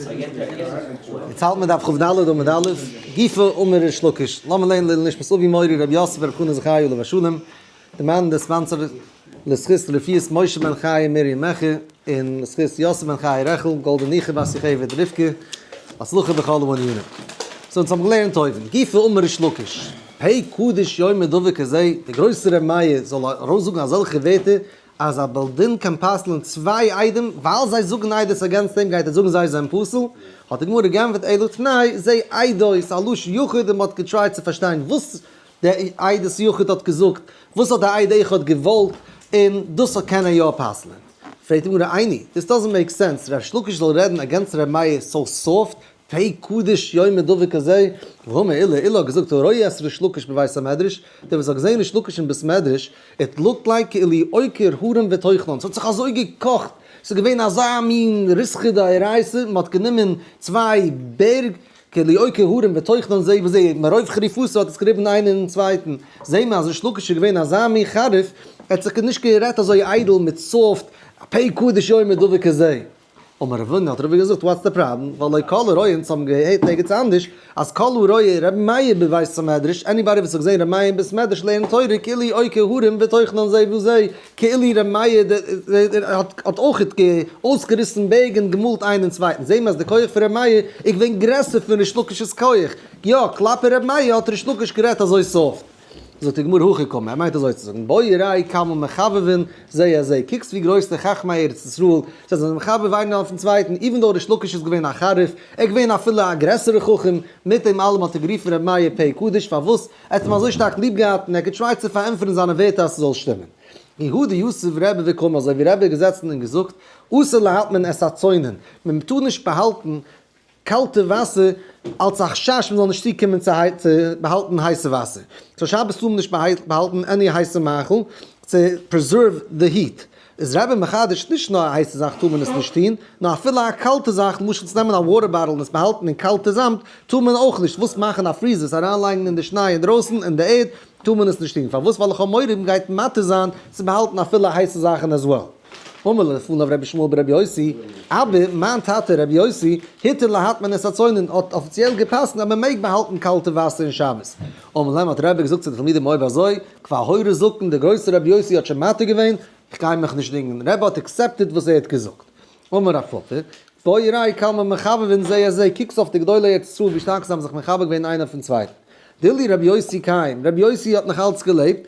יעצט האלט מען דף כ"ד עמוד א', גופא אמר ריש לקיש, לאמיר לערנען לעילוי נשמת אבי מורי רבי יוסף ברב חנא זכרי' עליו השלום, די מאן די sponsor לזכות רפואת משה בן חיה מרים מעכי, און לזכות יוסף בן חיה רעכל, גאלדע ניחא בת יוכבד רבקה, הצלחה בכל הענינים. so אונז האבן געלערנט אויבן, גופא אמר ריש לקיש, פה קדוש יאמר דבר כזה, דער גרויסער רבי מאיר זאל ארויסזאגן אזעלכע ווערטער, אז א בעל דין קען פסל'ן צוויי עדים ווייל זיי זאגן עדות against אים גייט ער זאגן זיי זענען פסול, האט די גמרא גענפערט אלא תנאי זה עדות א לשון יחיד און מען האט געטרייט צו פארשטיין וואס דער עדות יחיד האט געזאגט, וואס האט דער עד אחד געוואלט און דאס קען ער יא פסל'ען. פרעגט די גמרא איני, this doesn't make sense, ריש לקיש זאל רעדן against ר' מאיר so soft, פה קדוש יאמר דבר כזה, והאמר עולא, עולא האט געזאגט הרואה את ריש לקיש בבית המדרש, דער וואס האט געזען ריש לקיש אין בית מדרש, it looked like כאילו עוקר הרים וטוחנן, ס'האט זיך אזוי געקאכט, ס'איז געווען אזא מין ריתחא דאורייתא, מ'האט גענומען צוויי בערג, כאילו עוקר הרים וטוחנן זה בזה, מרוב חריפותו האט עס געריבן איינער אין צווייטן, זעהן מיר אז ריש לקיש איז געווען אזא מין חריף, ער האט זיך נישט גערעדט אזוי איידל מיט soft, פה קדוש יאמר דבר כזה. אמר רב הונא האט רבא געזאגט what's the problem, ווייל לא כל הרואה אונז האבן געהערט ערגעץ אנדערש אז כל הרואה רבי מאיר בבית המדרש, anybody וואס האט געזען רבי מאיר אין בית מדרש לערנען תורה כאילו עוקר הרים וטוחנן זה בזה, כאילו רבי מאיר האט אויך אויסגעריסן בערג און געמאלט איינעם אין צווייטן, זעהן מיר אז די כח פון רבי מאיר איז געווען גרעסער פון ריש לקיש'ס כח, יא, כלפי רבי מאיר האט ריש לקיש גערעדט אזוי soft. זאגט די גמרא הכי קאמר, ער מיינט אזוי צו זאגן, בוא וראה כמה מחבבין זה את זה, קוקסט ווי גרויס די חכמי ארץ ישראל זיי זענען מחבב איינער אויפן צווייטן, even though ריש לקיש איז געווען א חריף, ער איז געווען אפילו א גרעסערע חכם, מיט דעם אלעם האט ער גערופן רבי מאיר פה קדוש, פארוואס? ער האט אים אזוי שטארק ליב געהאט און ער האט געטרייט צו פארענטפערן זיינע ווערטער אז ס'זאל שטימען. כי הא דיתיב רבי וקאמר, אזוי ווי רבי איז געזעצן און געזאגט, אסור להטמין את הצונן, מען טאר נישט באהאלטן קאלטע וואסער אלס א חשש מ'זאל נישט צוקומען צו באהאלטן הייסע וואסער. so שבת טאר מען נישט באהאלטן any הייסע מאכל צו preserve די heat. איז רבי מחדש נישט נאר א הייסע זאך טאר מען עס נישט טון, נאר אפילו א קאלטע זאך, למשל צו נעמען א water bottle און עס באהאלטן אין קאלטע זאמד, טאר מען אויך נישט. וואס מאכן א freezer, עס אריינלייגן אין די שניי אינדרויסן אין די ערד, טאר מען עס נישט טון. פארוואס? ווייל איך האב מורא מ'גייט מתיר זיין צו באהאלטן אפילו הייסע זאכן as well. אמר לפניו רבי ישמעאל ברבי יוסי, אבא, מיין טאטע רבי יוסי, התיר להטמין את הצונן, האט אפיציעל גע'פסק'נט אז מען מעג באהאלטן קאלטע וואסער אין שבת. אמר להם האט רבי געזאגט צו די תלמידים אויב אזוי, כבר הורה זקן, דער גרויסער רבי יוסי האט שוין מתיר געווען, איך גיי מיך נישט דינגען, רבי האט accepted וואס ער האט געזאגט. אמר רב פפא, בוא וראה כמה מחבבין זה את זה, קוקטס אויף די גדולי ארץ ישראל ווי שטארק זיי האבן זיך מחבב געווען איינער פון צווייטן. דאילו רבי יוסי קיים, רבי יוסי האט נאך אלץ געלעבט,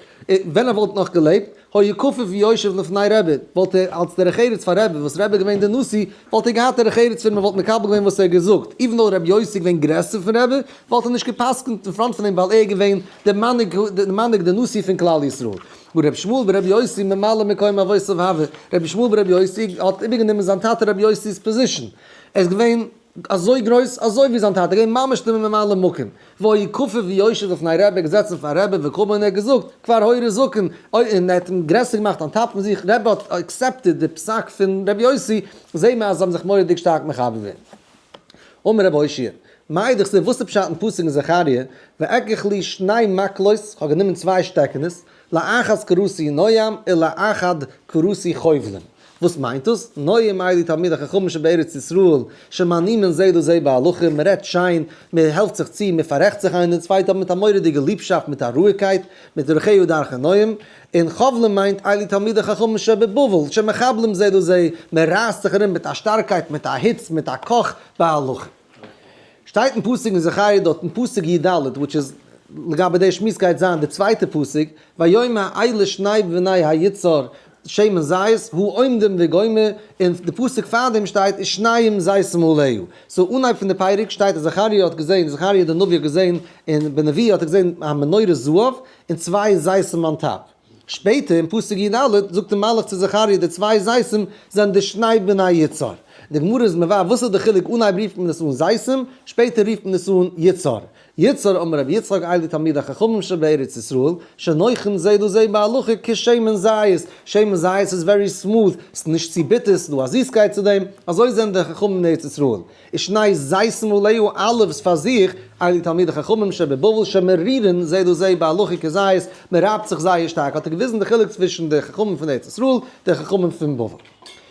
ווען ער וואלט נאך געלעבט, היה כפוף ויושב לפני רבי, וואלט ער אלץ דרך ארץ פאר רבי, וואס רבי איז געווען דער נשיא, וואלט ער געהאט דרך ארץ פון מען וואלט מקבל געווען וואס ער האט געזאגט, even though רבי יוסי איז געווען גרעסער פון רבי, וואלט ער נישט גע'פסק'נט אין front פון אים ווייל ער איז געווען דער מנהיג, דער מנהיג דער נשיא פון כלל ישראל. ורבי ישמעאל ברבי יוסי ממלא מקום אבותיו הוה, רבי ישמעאל ברבי יוסי האט איבערגענומען זיין טאטע רבי יוסי'ס position, ער איז געווען אזוי גרויס אזוי ווי זיין טאטע, געווען ממש די ממלא מקום, והיה כפוף ויושב לפני רבי, געזעצן פאר רבי וקאמר און ער האט געזאגט, כבר הורה זקן, און ער האט אים גרעסער געמאכט on top פון זיך, רבי האט accepted די פסק פון רבי יוסי, זעהן מיר אז זיי האבן זיך מורא'דיג שטארק מחבב געווען. אמר רבי הושעיא, מאי דכתיב וואס איז פשט אין פסוק אין זכריה, ואקח לי שני מקלות, כ'האב גענומען צוויי שטעקענעס, לאחת קראתי נועם ולאחת קראתי חובלים. וואס מיינט דאס? נועם אלו תלמידי חכמים שבארץ ישראל, שמנעימין זה לזה בהלכה, מען רעדט שיין, מען העלפט זיך צו, מען פאררעכט זיך איינער דעם צווייטן אבער מיט א מורא'דיגע ליבשאפט, מיט א רואיגקייט, מיט דרכיה דרכי נועם. און חובלים מיינט אלו תלמידי חכמים שבבבל, שמחבלים זה לזה, מען רייסט זיך ארום מיט א שטארקייט, מיט א היץ, מיט א קאך בהלכה. שטייט אין פסוק אין זכריה דארט אין פסוק י ד, which is לגבי די שמועס גייט זיין די צווייטע פסוק, ויאמר אלה שני בני היצהר שמן זית הוא עומדים וגומר, און די פסוק פארדעם שטייט ושניים זיתים עליה. so אנהייב פון די פרק שטייט אז זכריה האט געזען, זכריה די נביא האט געזען, און בנבואה האט ער געזען א מנורת זהב, און צוויי זיתים on top. שפעטער אין פסוק י ד זאגט די מלאך צו זכריה די צוויי זיתים זענען די שני בני יצהר. די גמרא איז מבאר וואס איז די חילוק אנהייב רופט מען עס אן זיתים שפעטער רופט מען עס אן יצהר. יצהר אמר רבי יצחק אלו תלמידי חכמים שבארץ ישראל שנוחין זה לזה בהלכה כשמן זית, שמן זית איז very smooth, ס'איז נישט צו ביטער, ס'איז דא א זיסקייט צו דעם, אזוי זענען די חכמים אין ארץ ישראל. ושני זיתים עליה olives פאר זיך, אלו תלמידי חכמים שבבבל שמרירין זה לזה בהלכה כזית, מען רייבט זיך זייער שטארק, האט ער געוויזן די חילוק צווישן די חכמים פון ארץ ישראל, די חכמים פון בבל.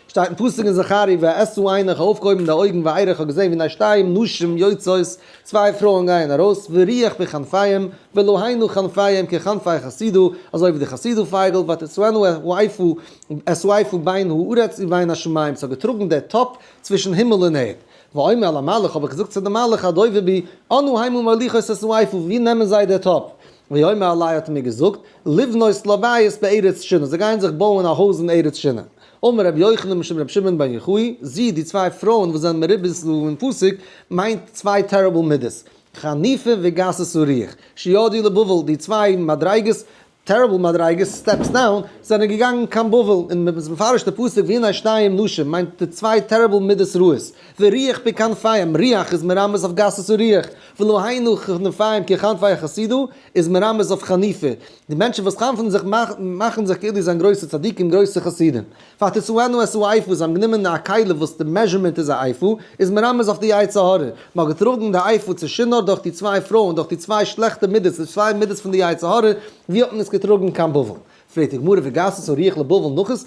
שטייט אין פסוק אין זכריה ואשא עיני איך האב אויפגעהויבן די אויגן וארא איך האב געזען והנה שתיים נשים יוצאות, צוויי פרויען גייען ארויס, ורוח בכנפיהם, ולא היינו כנפיהם ככנפי חסידה, אזוי ווי די חסידה פייגל, ותשאנה האיפה את האיפה בין הארץ ובין השמים, ס'האט געטראגן דער טאפ צווישן הימל און ערד. ואומר אל המלאך האב איך געזאגט צו דעם מלאך הדובר בי, אנה המה מוליכות את האיפה, ווי נעמען זיי דער טאפ? ויאמר אלי האט ער מיר געזאגט, לבנות לה בית בארץ שנער, זיי גייען זיך בויען א הויז אין ארץ שנער. אמר רבי יוחנן משום רבי שמעון בן יוחאי, זי, די צוויי פרויען וואס זענען מרומז דא אין פסוק, מיינט צוויי terrible מידות, חניפה וגסות הרוח, שירדו לבבל, די צוויי מדריגות, terrible מדריגות, steps down, זענען געגאנגען קיין בבל, און מען איז מפרש די פסוק והנה שתיים נשים, מיינט די צוויי terrible מידות רעות, ורוח בכנפיהם, רוח איז מרמז אויף גסות הרוח, ולא היינו כנפיים ככנפי החסידה, איז מרמז אויף חניפה, די מענטשן וואס חנפ'ן זיך מאכן זיך כאילו זיי זענען גרויסע צדיקים גרויסע חסידים. ותשאנה את האיפה, זיי האבן גענומען א כלי וואס די measurement איז א איפה, איז מרמז אויף די יצר הרע. מען האט געטראגן די איפה צו שנער דורך די צוויי פרויען, דורך די צוויי שלעכטע מידות, די צוויי מידות פון די יצר הרע, ווי האט מען עס געטראגן קיין בבל? פרעגט די גמרא וגסות הרוח לבבל נחית,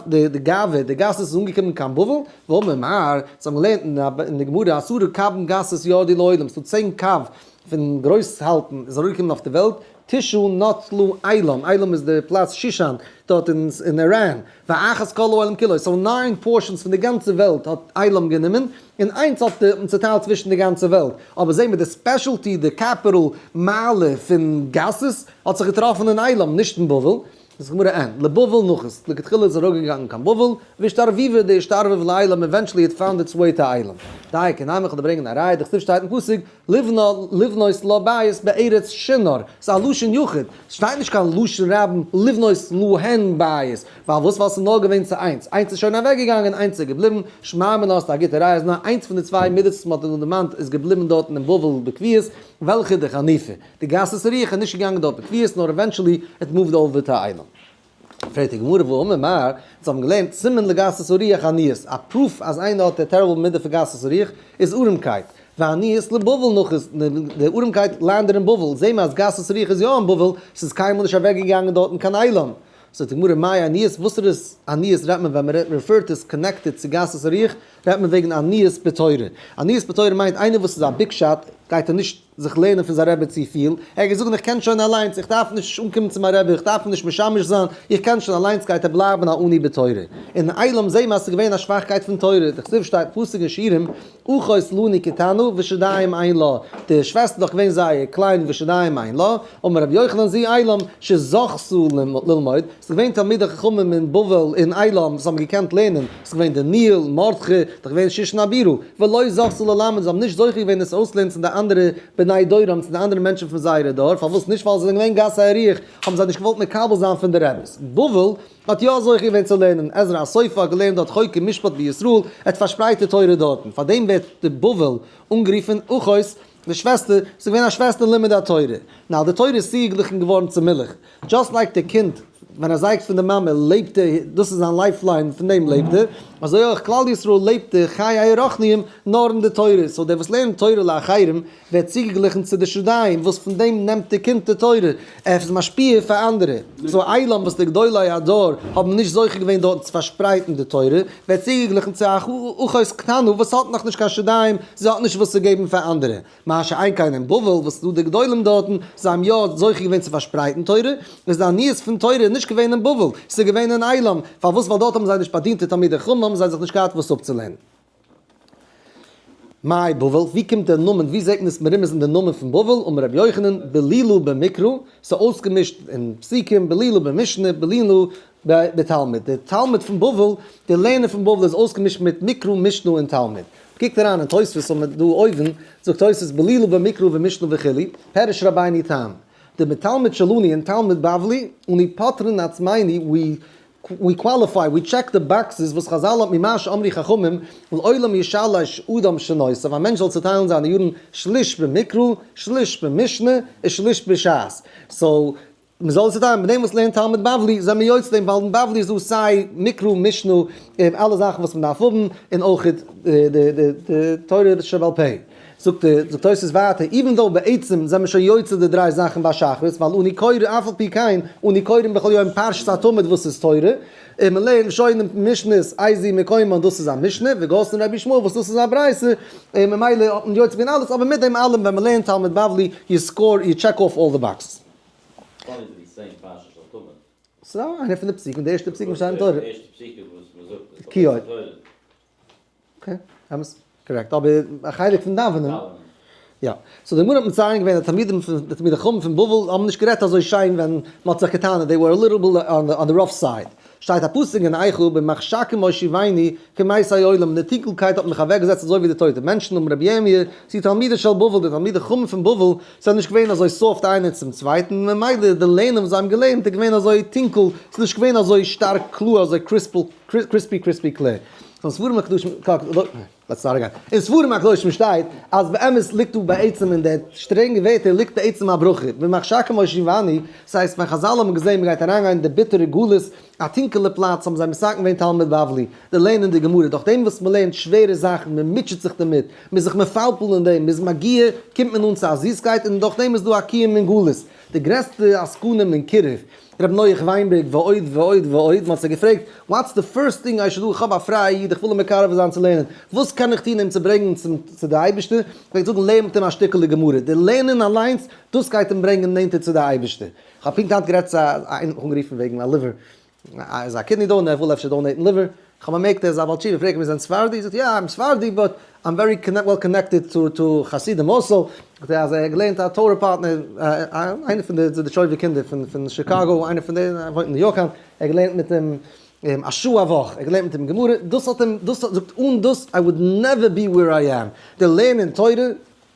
די גאווה, די גסות איז אנגעקומען קיין בבל, והאמר מר, זיי האבן געלערנט אין די גמרא עשרה קבין גסות ירדו לעולם, ס'דא צען קב פון גרויס האלטן איז אראפגעקומען אויף די וועלט, תשעה נטלו עילם, עילם איז די פלאץ שושן דארט אין איראן, ואחת כל העולם כולו, so nine portions פון די גאנצע וועלט האט עילם גענומען, און איינס האט מען צוטיילט צווישן די גאנצע וועלט, אבער זעהן מיר די specialty, די capital מעלה פון גסות האט זיך געטראפן אין עילם, נישט אין בבל. זאגט די גמרא אין, לבבל נחית, לכתחילה איז אראפגעגאנגען קיין בבל, ואשתרבובי דאשתרבב לעילם eventually it found its way to עילם. דייקא ניין איך וועל דיר ברענגען א ראיה, דכתיב שטייט אין פסוק, לבנה לבנות לה בית בארץ שנער, ס'איז א לשון יחיד, ס'שטייט נישט קיין לשון רבים לבנות להן בית, ווייל וואס ווייל ס'איז נאר געווען צו איינס, איינס איז שוין אוועקגעגאנגען איינס איז געבליבן, שמע מינה האסטו א גוטע ראיה אז נאר איינס פון די צוויי מידות וואס מ'האט דא דערמאנט איז געבליבן דארטן אין בבל בקביעות, וועלכע די חניפה. די גסות הרוח איז נישט געגאנגען דארט בקביעות נאר eventually it moved over to עילם. פרעגט די גמרא והאמר מר, אונז האבן געלערנט סימן לגסות הרוח עניות, א proof אז איינער האט די terrible מידה פון גסות הרוח איז ארעמקייט, ועניות לבבל נחית, די ארעמקייט landed אין בבל, זעהן מיר אז גסות הרוח איז יא אין בבל, ס'איז קיינמאל נישט אוועקגעגאנגען דארטן קיין עילם. זאגט די גמרא מאי עניות, וואסערע עניות רעדט מען ווען מען refer ט עס connected צו גסות הרוח, רעדט מען וועגן עניות בתורה. עניות בתורה מיינט איינער וואס איז א big shot, גייט ער נישט זיך לערנען פון זיין רבי צופיל, ער גייט זאגן איך קען שוין אליינס, איך דארף נישט אנקומען צו מיין רבי, איך דארף נישט משמש זיין, איך קען שוין אליינס גייט ער בלייבן א עני בתורה. אין עילם זעהן מיר אז ס'איז געווען א שוואכקייט פון תורה, דכתיב שטייט פסוק אין שירים, אחות לנו קטנה ושדיים אין לה, די שוועסטער איז דאך געווען זייער קליין ושדיים אין לה, אמר רבי יוחנן זו עילם שזכתה ללמוד, ס'איז געווען תלמידי חכמים אין בבל אין עילם וואס האבן געקענט לערנען, ס'איז געווען דניאל, מרדכי, דאך געווען שושן הבירה, ולא זכתה ללמד, זיי האבן נישט זוכה געווען עס אויסלערנען צו די אנדערע בני דורם, צו די אנדערע מענטשן פון זייערע דור, פארוואס נישט? ווייל זיי זענען געווען גסי הרוח, האבן זיי נישט געוואלט מקבל זיין פון די רביס. בבל האט יא זוכה געווען צו לערנען, עזרא הסופר האט געלערנט דארט חוקה משפט בישראל, ער האט פארשפרייט די תורה דארטן, פארדעם ווערט די בבל אנגערופן אחות, די שוועסטער, ס'איז געווען א שוועסטער אין לימוד התורה. now די תורה איז צוגעגליכן געווארן צו מילך. just like די קינד ווען ער זייגט פון די מאמע לעבט ער, דאס איז זיין lifeline, פון דעם לעבט ער. אזוי אויך כלל ישראל לעבט די חיי הרוחניים נאר אין די תורה. so דער וואס לערנט תורה לאחרים ווערט צוגעגליכן צו די שדיים וואס פון דעם נעמט די קינד די תורה, ער איז משפיע פאר אנדערע. so עילם וואס די גדולי הדור האבן נישט זוכה געווען דארטן צו פארשפרייטן די תורה, ווערט צוגעגליכן צו א אחות קטנה וואס האט נאכנישט קיין שדיים, זי האט נישט וואס צו געבן פאר אנדערע. מה שאין כן אין בבל וואס ס'איז דא די גדולים דארטן, זיי האבן יא זוכה געווען צו פארשפרייטן תורה, איז די עניות פון תורה נישט געווען אין בבל, ס'איז געווען אין עילם, פארוואס ווייל דארט האבן זיי נישט באדינט די תלמידי חכמים האבן זיי זיך נישט געהאט וואס אפצולערנען. מאי בבל, ווי קומט דער נאמען, ווי זעט מען עס מרומז אין די נאמען פון בבל, אמר רבי יוחנן, בלילו במקרא, ס'איז אויסגעמישט אין פסוקים, בלילו במשנה, בלילו בתלמוד, די תלמוד פון בבל, די לערנען פון בבל איז אויסגעמישט מיט מקרא, משנה און תלמוד. קוקט אריין אין תוספות און דא אויבן, זאגט תוספות בלילו במקרא ומשנה וכו', פירש רבינו תם, דבתלמוד שלנו און תלמוד בבלי, אנו פוטרין עצמינו, we we qualify, we check the boxes וואס חזל האט ממה שאמרו חכמים, לעולם ישלש אדם שנותיו, א מענטש זאל צוטיילן זיינע יארן שליש במקרא, שליש במשנה, און שליש בש"ס. so, מען זאל עס צוטיילן מיט דעם וואס לערנט תלמוד בבלי, זענען מיר יוצא דעם ווייל אין בבלי איז דא סיי מקרא, משנה, און אלע זאכן וואס מען דארף האבן, און אויך די תורה שבעל פה. זאגט זאגט תוס' ווייטער, even though בעצם זענען מיר שוין יוצא די דריי זאכן ביי שחרית, ווייל אנו קורא אף על פי כן, אנו קוראים בכל יום פרשת התמיד וואס איז תורה, און מען לערנט שוין אין משניות איזהו מקומן דאס איז א משנה, וגורסין רבי ישמעאל וואס דאס איז א ברייתא, און ממילא האט מען יוצא געווען אלעס, אבער מיט דעם אלעם ווען מען לערנט תלמוד בבלי, you score, you check off all the boxes. ס'איז איינע פון די פסוקים, די ערשטע פסוקים וואס שטייט אין תורה. כי עוד. Okay, אמת, correct, אבער א חלק פון דאווענען. יא. So די גמרא האט מציין געווען אז תלמידים פון די תלמידי חכמים פון בבל האבן נישט גערעדט אזוי שיין ווען מ'האט זיך געטענה'ט, they were a little bit on the rough side. שטייט א פסוק אין איכה במחשכים הושיבני כמתי עולם, אין די טונקלקייט האט מען מיך אוועקגעזעצט אזוי ווי די טויטע מענטשן אמר רבי ירמי' זו תלמידי של בבל, די תלמידי חכמים פון בבל זענען נישט געווען אזוי soft איינער צום צווייטן, ממילא די לערנען וואס זיי האבן געלערנט איז געווען אזוי טונקל, ס'איז נישט געווען אזוי שטארק קלאר אזוי crispy crispy clear. אין ספרים הקדושים, let's start again. אין ספרים הקדושים שטייט אז באמת ליגט דא בעצם אין די שטרענגע ווערטער ליגט בעצם א ברכה. במחשכים הושיבני, ס'הייסט ווען חזל האבן געזען מ'גייט אריינגיין אין די ביטערע גלות, א טונקעלע פלאץ, האבן זיי מתקן געווען תלמוד בבלי, די לערנען די גמרא, דורך דעם וואס מ'לערנט שווערע זאכן, מ'מוטשעט זיך דערמיט, מ'איז זיך מפלפל אין דעם, מ'איז מגיע, קומט מען אן צו א זיסקייט און דורך דעם איז דא א קיום אין גלות. די גרעסטע עסקנים אין קירוב, ר' נח וויינבערג ועוד ועוד ועוד, מ'האט זיי געפרעגט, what's the first thing I should do, איך האב א פרייע איד, איך וויל אים מקרב זיין צו לערנען, וואס קען איך טון אים צו ברענגען צום צו די אייבערשטער, פלעגט זאגן לערן מיט אים א שטיקעלע גמרא, די לערנען אליינס, דאס גייט אים ברענגען נענטער צו די אייבערשטער. איך האב פונקט היינט גערעדט צו איינער מיך אנגערופן וועגן א liver, איז א kidney donor, ער וויל אפשר donate ן liver, איך האב באמערקט ער איז א בעל תשובה, פרעג איך אים איר זענט ספרדי? זאגט ער יא, I'm ספרדי but I'm very well connected to חסידים also, זאגט ער אז ער האט געלערנט א תורה פארטנער, איינער פון די תשובה קינדער פון שיקאגא, איינער פון די, ער וואוינט אין ניו יארק היינט, ער האט געלערנט מיט אים א שעה א וואך, ער האט געלערנט מיט אים גמרא, דאס האט אים, דאס האט, זאגט אן דאס I would never be where I am, די לערנען תורה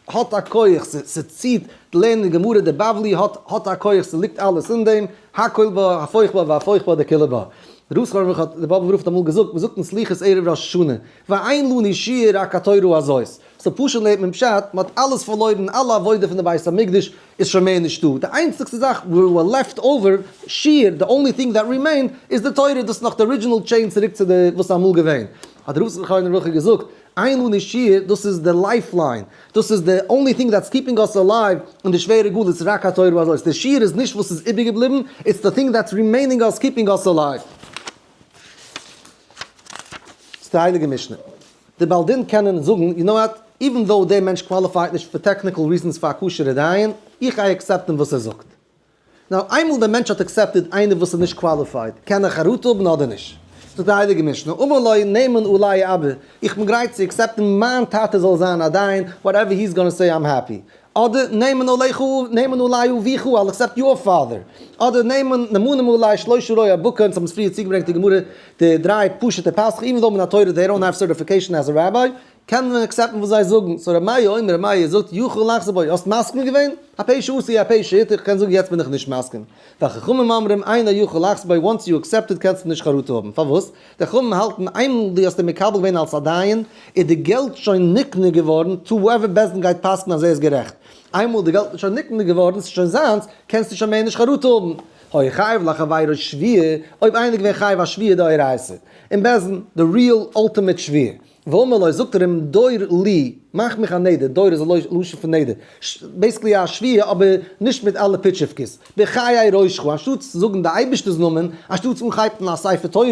האט א כח, ס'ציט, די לערנען גמרא די בבלי האט האט א כח, ס'ליגט אלעס אין דעם, הכל בה, הפוך בה והפוך בה דכולא בה. ר' זכרונו לברכה האט, די באבובער רב האט אמאל געזאגט, מ'זאגט אין סליחות ערב ראש השנה, ואין לנו שיור רק התורה הזאת. So פשוט לערנט מען פשט, מ'האט אלעס פארלוירן, אלע עבודה פון די בית המקדש איז שוין מער נישטא, די איינציגסטע זאך we were left over, שיור, the only thing that remained, איז די תורה, דאס איז נאך די original chain צוריק צו די וואס איז אמאל געווען. האט ר' זכרונו לברכה געזאגט, אין לנו שיור, דאס איז די lifeline, דאס איז די only thing that's keeping us alive אין די שווערע גלות, רק התורה הזאת, די שיור איז נישט וואס איז איבערגעבליבן, it's the thing that's remaining us keeping us alive. ס'איז די הייליגע משנה. די בעל דין קענען זאגן, you know what, even though דער מענטש qualify ט נישט פאר technical reasons פאר א כשר'ע דיין, איך גיי accept ן וואס ער זאגט. Now, איינמאל דער מענטש האט accepted איינער וואס איז נישט qualified, קען ער חרטה האבן אדער נישט? זאגט די הייליגע משנה, אמר לו נאמן עלי אבא, איך בין גרייט צו accept ן מיין טאטע זאל זיין א דיין, whatever he's gonna say I'm happy. אדער נאמן עליך נאמן עלי אביך, I'll accept your father. אדער נאמן נאמנים עלי שלושה רועי בקר, אונז האבן עס פריער צוגעברענגט אין גמרא די דריי פשוט'ע פסח, even though מן התורה they don't have certification as a rabbi, קען מען accept ן וואס זיי זאגן, so ר' מאיר אומר ר' מאיר זאגט יכול לחזור בו, האסט מסכים געווען? הפה שאסר הוא הפה שהתיר, כ'קען זאגן יעצט בין איך נישט מסכים. וחכמים אומרים אינו יכול לחזור בו, once you accepted קענסטו נישט חרטה האבן, פארוואס? די חכמים האלטן איינמאל דו האסט אים מקבל געווען אלס א דיין, איז די געלט שוין נקנה געווארן, to whoever בית דין גייט פסק'ן אז ער איז גערעכט. איינמאל די געלט איז שוין נקנה געווארן, ס'איז שוין זיינס, קענסטו שוין מער נישט חרטה האבן. היה חייב לחבירו שבועה, אויב איינער איז געווען חייב א שבועה דאורייתא, אין בית דין, די real ultimate שבועה. ואמר לו, זאגט ער אים, דור לי, מאך מיך א נדר, דור איז א לשון פון נדר, basically א שבועה אבער נישט מיט אלע פיטשיווקעס, בחיי ראשך, אנשטאט צו זאגן די אייבערשטער'ס נאמען, אנשטאט אנכייפן א ספר תורה,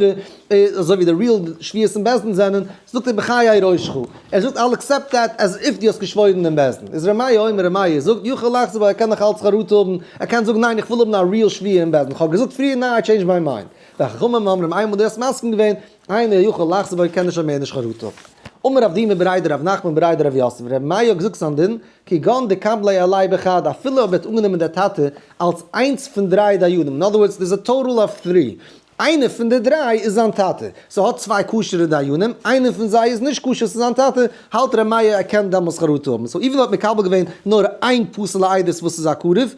אזוי ווי די real שבועות אין בית דין זענען, זאגט ער בחיי ראשך, ער זאגט I'll accept that as if דו האסט געשוואוירן אין בית דין, איז ר' מאיר אומר ר' מאיר זאגט יכול לחזור בו ער קען נאך אלץ חרטה האבן, ער קען זאגן ניין איך וויל האבן א real שבועה אין בית דין, כ'האב געזאגט פריער now I change my mind, וחכמים אומרים איינמאל דו האסט מסכים געווען, אינו יכול לחזור בו קען ער שוין מער נישט חרטה האבן. אמר רב דימי בריה דרב נחמן בריה דרב יוסף, רבי מאיר האט געזאגט זיין דין, כגון דקבליה עליה בחד אפילו אויב ער האט אנגענומען דער טאטע אלס איינס פון דריי דיינים, in other words there's a total of three, איינער פון די דריי איז זיין טאטע, so האט צוויי כשר'ע דיינים, איינער פון זיי איז נישט כשר ס'איז זיין טאטע, האלט רבי מאיר ער קען דעמאלס חרטה האבן, so even אויב האט מקבל געווען נאר איין פסול'ע עדות וואס איז א קרוב,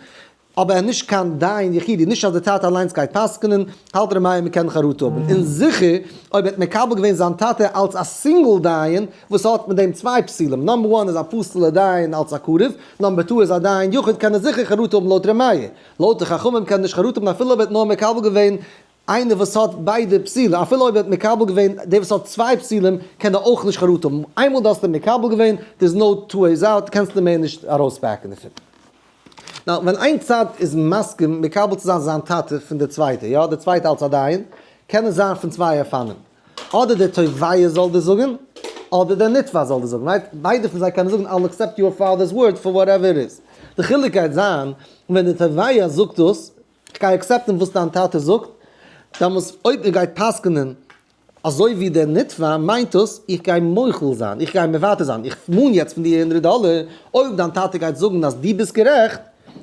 אבער נישט קיין דיין יחידי, נישט אז די טאטע אליינס גייט פסק'נען, האלט ר' מאיר מ'קען חרטה האבן, און זיכער אויב ער האט מקבל געווען זיין טאטע אלץ א single דיין, וואס האט מיט דעם צוויי פסולים, number one איז א פסול'ע דיין אלץ א קרוב, number two איז א דיין יחיד קען ער זיכער חרטה האבן לויט ר' מאיר. לויט די חכמים קען ער נישט חרטה האבן אפילו אויב ער האט נאר מקבל געווען. איינער וואס האט ביידע פסילים, אפילו אויב ער האט מקבל געווען, דער וואס האט צוויי פסילים קען ער אויך נישט חרטה האבן, איינמאל דו האסט אים מקבל געווען, there is no two ways out, קענסטו מער נישט ארויסבעקן דערפון. Now, ווען איין צד איז מסכים מקבל צו זיין זיין טאטע פון די צווייטע, יא, די צווייטע אלס א דיין, קען עס זיין פון צוויי אופנים. אדער דער תובע זאל דיר זאגן, אדער דער נתבע זאל דיר זאגן, right? ביידע פון זיי קענען זאגן I'll accept your father's word for whatever it is. די חילוק גייט זיין, ווען דער תובע זאגט דאס, איך גיי accept ן וואס דיין טאטע זאגט, דעמאלס אויב ער גייט פסק'נען אזוי ווי דער נתבע, מיינט דאס איך גיי מוחל זיין, איך גיי מוותר זיין, איך מאן יעצט פון דיר הונדרעט דאלער, אויב דיין טאטע גייט זאגן אז דו ביסט גערעכט,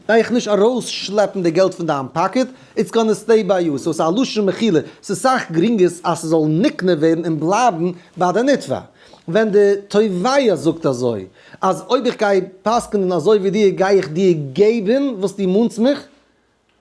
גיי איך נישט ארויסשלעפן די געלט פון דיין pocket, it's gonna stay by you, so ס'איז א לשון מחילה, ס'איז סאך גרינגער אז ס'זאל נקנה ווערן און בלייבן ביי די נתבע. ווען די תובע זאגט אזוי, אז אויב איך גיי פסק'נען אזוי ווי דיר גיי איך דיר געבן וואס דו מאנסט מיך,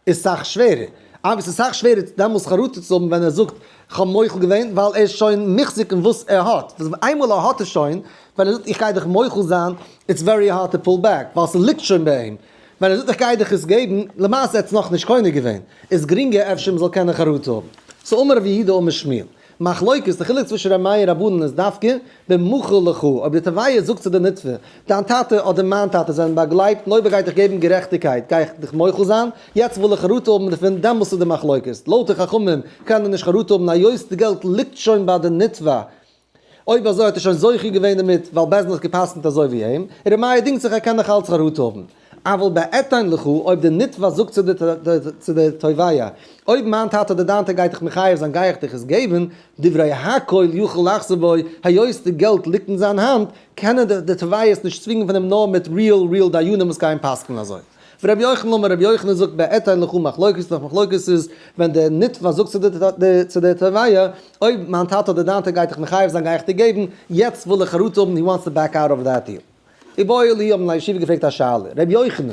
איז סאך שווערער. אבער ס'איז סאך שווערער דעמאלס חרטה צו האבן ווען ער זאגט כ'האב מוחל געווען ווייל ער איז שוין מוחזק אין וואס ער האט. איינמאל ער האט עס שוין, ווען ער זאגט איך גיי דיך מוחל זיין, it's very hard to pull back, ווייל ס'ליגט שוין ביי אים. ווען ער זאגט איך גיי דיך עס געבן, למעשה ער האט עס נאכנישט קונה געווען. איז גרינגער אפשר מ'זאל קענען חרטה האבן. So אמר רב יהודה אמר שמואל. מחלוקת, די חילוק צווישן ר' מאיר און רבנן איז דווקא במחול לך, אויב די תובע זאגט צו די נתבע, דיין טאטע אדער מיין טאטע זענען באגלייבט און אויב ער גייט דיך געבן גערעכטיגקייט גיי איך דיך מוחל זיין, יעצט וויל איך חרטה האבן דערפון, דעמאלס איז די מחלוקת, לויט די חכמים קען ער נישט חרטה האבן היות די געלט ליגט שוין ביי די נתבע, אויב אזוי האט ער שוין זוכה געווען דערמיט ווייל בית דין האט גע'פסק'נט אזוי ווי אים, און ר' מאיר דינגט זיך ער קען נאך אלץ חרטה האבן. אבל באתן לך, אויב די נתבע זאגט צו די תובע, אויב מיין טאטע אדער דיין טאטע גייט דיך מחייב זיין גיי איך דיך עס געבן, דברי הכל יוכל לחזור בו, היות די געלט ליגט אין זיין האנט, קענען די תובע עס נישט צווינגען פון אים נאר מיט real real דיינים וואס גייען פסק'נען אזוי. ורבי יוחנן אמר רבי יוחנן זאגט באתן לך מחלוקת נאך מחלוקת איז ווען די נתבע זאגט צו די תובע, אויב מיין טאטע אדער דיין טאטע גייט דיך מחייב זיין גיי איך דיר געבן, יעצט וויל איך חרטה האבן, he wants to back out of that deal. איבעיא להו האבן אין ישיבה געפרעגט א שאלה, ר' יוחנן,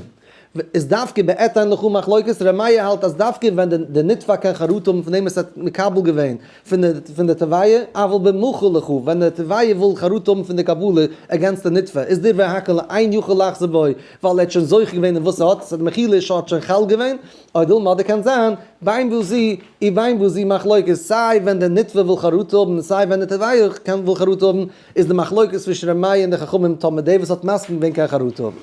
איז דווקא באתן לך מחלוקת, ר' מאיר האלט אז דווקא ווען די נתבע קען חרטה האבן פון דעם וואס ער האט מקבל געווען פון די תובע, אבל במחול לך, ווען די תובע וויל חרטה האבן פון די קבלה against די נתבע, איז דברי הכל אין יכול לחזור בו, ווייל ער האט שוין זוכה געווען אין וואס ער האט, ס'האט מחילה איז שוין חל געווען, או דילמא אדער קען זיין, בין בזו ובין בזו מחלוקת, סיי ווען די נתבע וויל חרטה האבן און סיי ווען די תובע וויל חרטה האבן, איז די מחלוקת צווישן ר' מאיר און די חכמים טאמער דער וואס האט מסכים געווען קען חרטה האבן.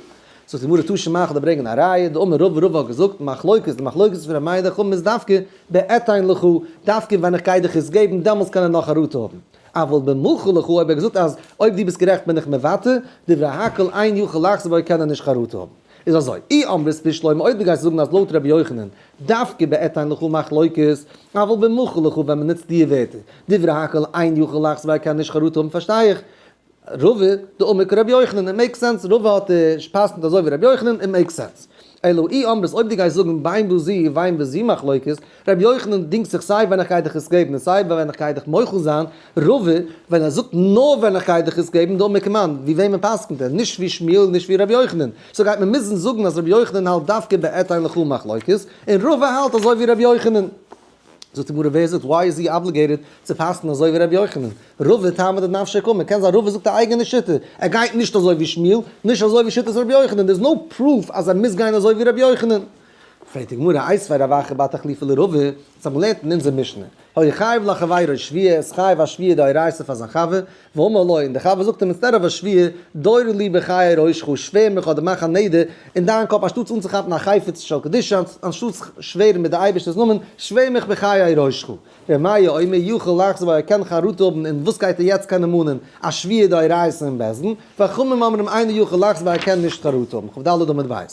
זאגט די גמרא תא שמע כ'וועל דיר ברענגען א ראיה, דאמר רבא רבא האט געזאגט, מחלוקת, די מחלוקת פון ר' מאיר און די חכמים איז דווקא באתן לך, דווקא ווען איך גיי דיך עס געבן דעמאלטס קען ער נאך חרטה האבן. אבל במחול לך, אויב ער האט געזאגט אז אויב דו ביסט גערעכט בין איך מוותר, דברי הכל אין יכול לחזור בו קען ער נישט חרטה האבן. איז אזוי, אי אמרת בשלמא אויב דו גייסט זאגן אז לויט רבי יוחנן דווקא באתן לך מחלוקת, אבל במחול לך ווען מ'נוצט די ווערטער, דברי הכל אין יכול לחזור בו קען נישט חרטה האבן פארשטיי איך, רבא דאמר כרבי יוחנן, it makes sense, רבא האט פסק'נט אזוי ווי רבי יוחנן, it makes sense. אלא אי אמרת אויב דו גייסט זאגן בין בזו ובין בזו מחלוקת, רבי יוחנן דינגט זיך סיי ווען איך גיי דיך עס געבן און סיי ווען איך גיי דיך מוחל זיין, רבא ווען ער זאגט נאר ווען איך גיי דיך עס געבן דאמר כמאן, ווי וועמען פסק'נט ער? נישט ווי שמואל נישט ווי רבי יוחנן, so גייט מען מוזן זאגן אז רבי יוחנן האלט דווקא באתן לך מחלוקת, און רבא האלט אזוי ווי רבי יוחנן. זאגט די גמרא ווער זאגט why is he obligated צו פסק'נען אזוי ווי רבי יוחנן? רבא טעמא דנפשיה קאמר, קען זיין רבא זאגט א אייגענע שיטה, ער גייט נישט אזוי ווי שמואל, נישט אזוי ווי שיטת רבי יוחנן, there is no proof אז ער מוז גיין אזוי ווי רבי יוחנן. פרעגט די גמרא, איתיביה רב אחא בר תחליפא לרבא, אונז האבן געלערנט אין אונזער משנה, היה חייב לחבירו שבועה, איז חייב א שבועה דאורייתא פאר זיין חבר, ואמר לו, און דער חבר זאגט אים instead of א שבועה, דור לי בחיי ראשך, שווער מיך אדער מאך א נדר אין דיין קאפ אנשטאטס אנצוכאפן א חפץ של קדושה, אנשטאטס שווערן מיט די אייבערשטער'ס נאמען, שווער מיך בחיי ראשך. ר' מאיר אומר יכול לחזור בו ער קען חרטה האבן און וואס גייט ער יעצט קענען מאנען א שבועה דאורייתא אין בית דין, וחכמים אומרים אינו יכול לחזור בו ער קען נישט חרטה האבן, כ"ד עמוד ב'.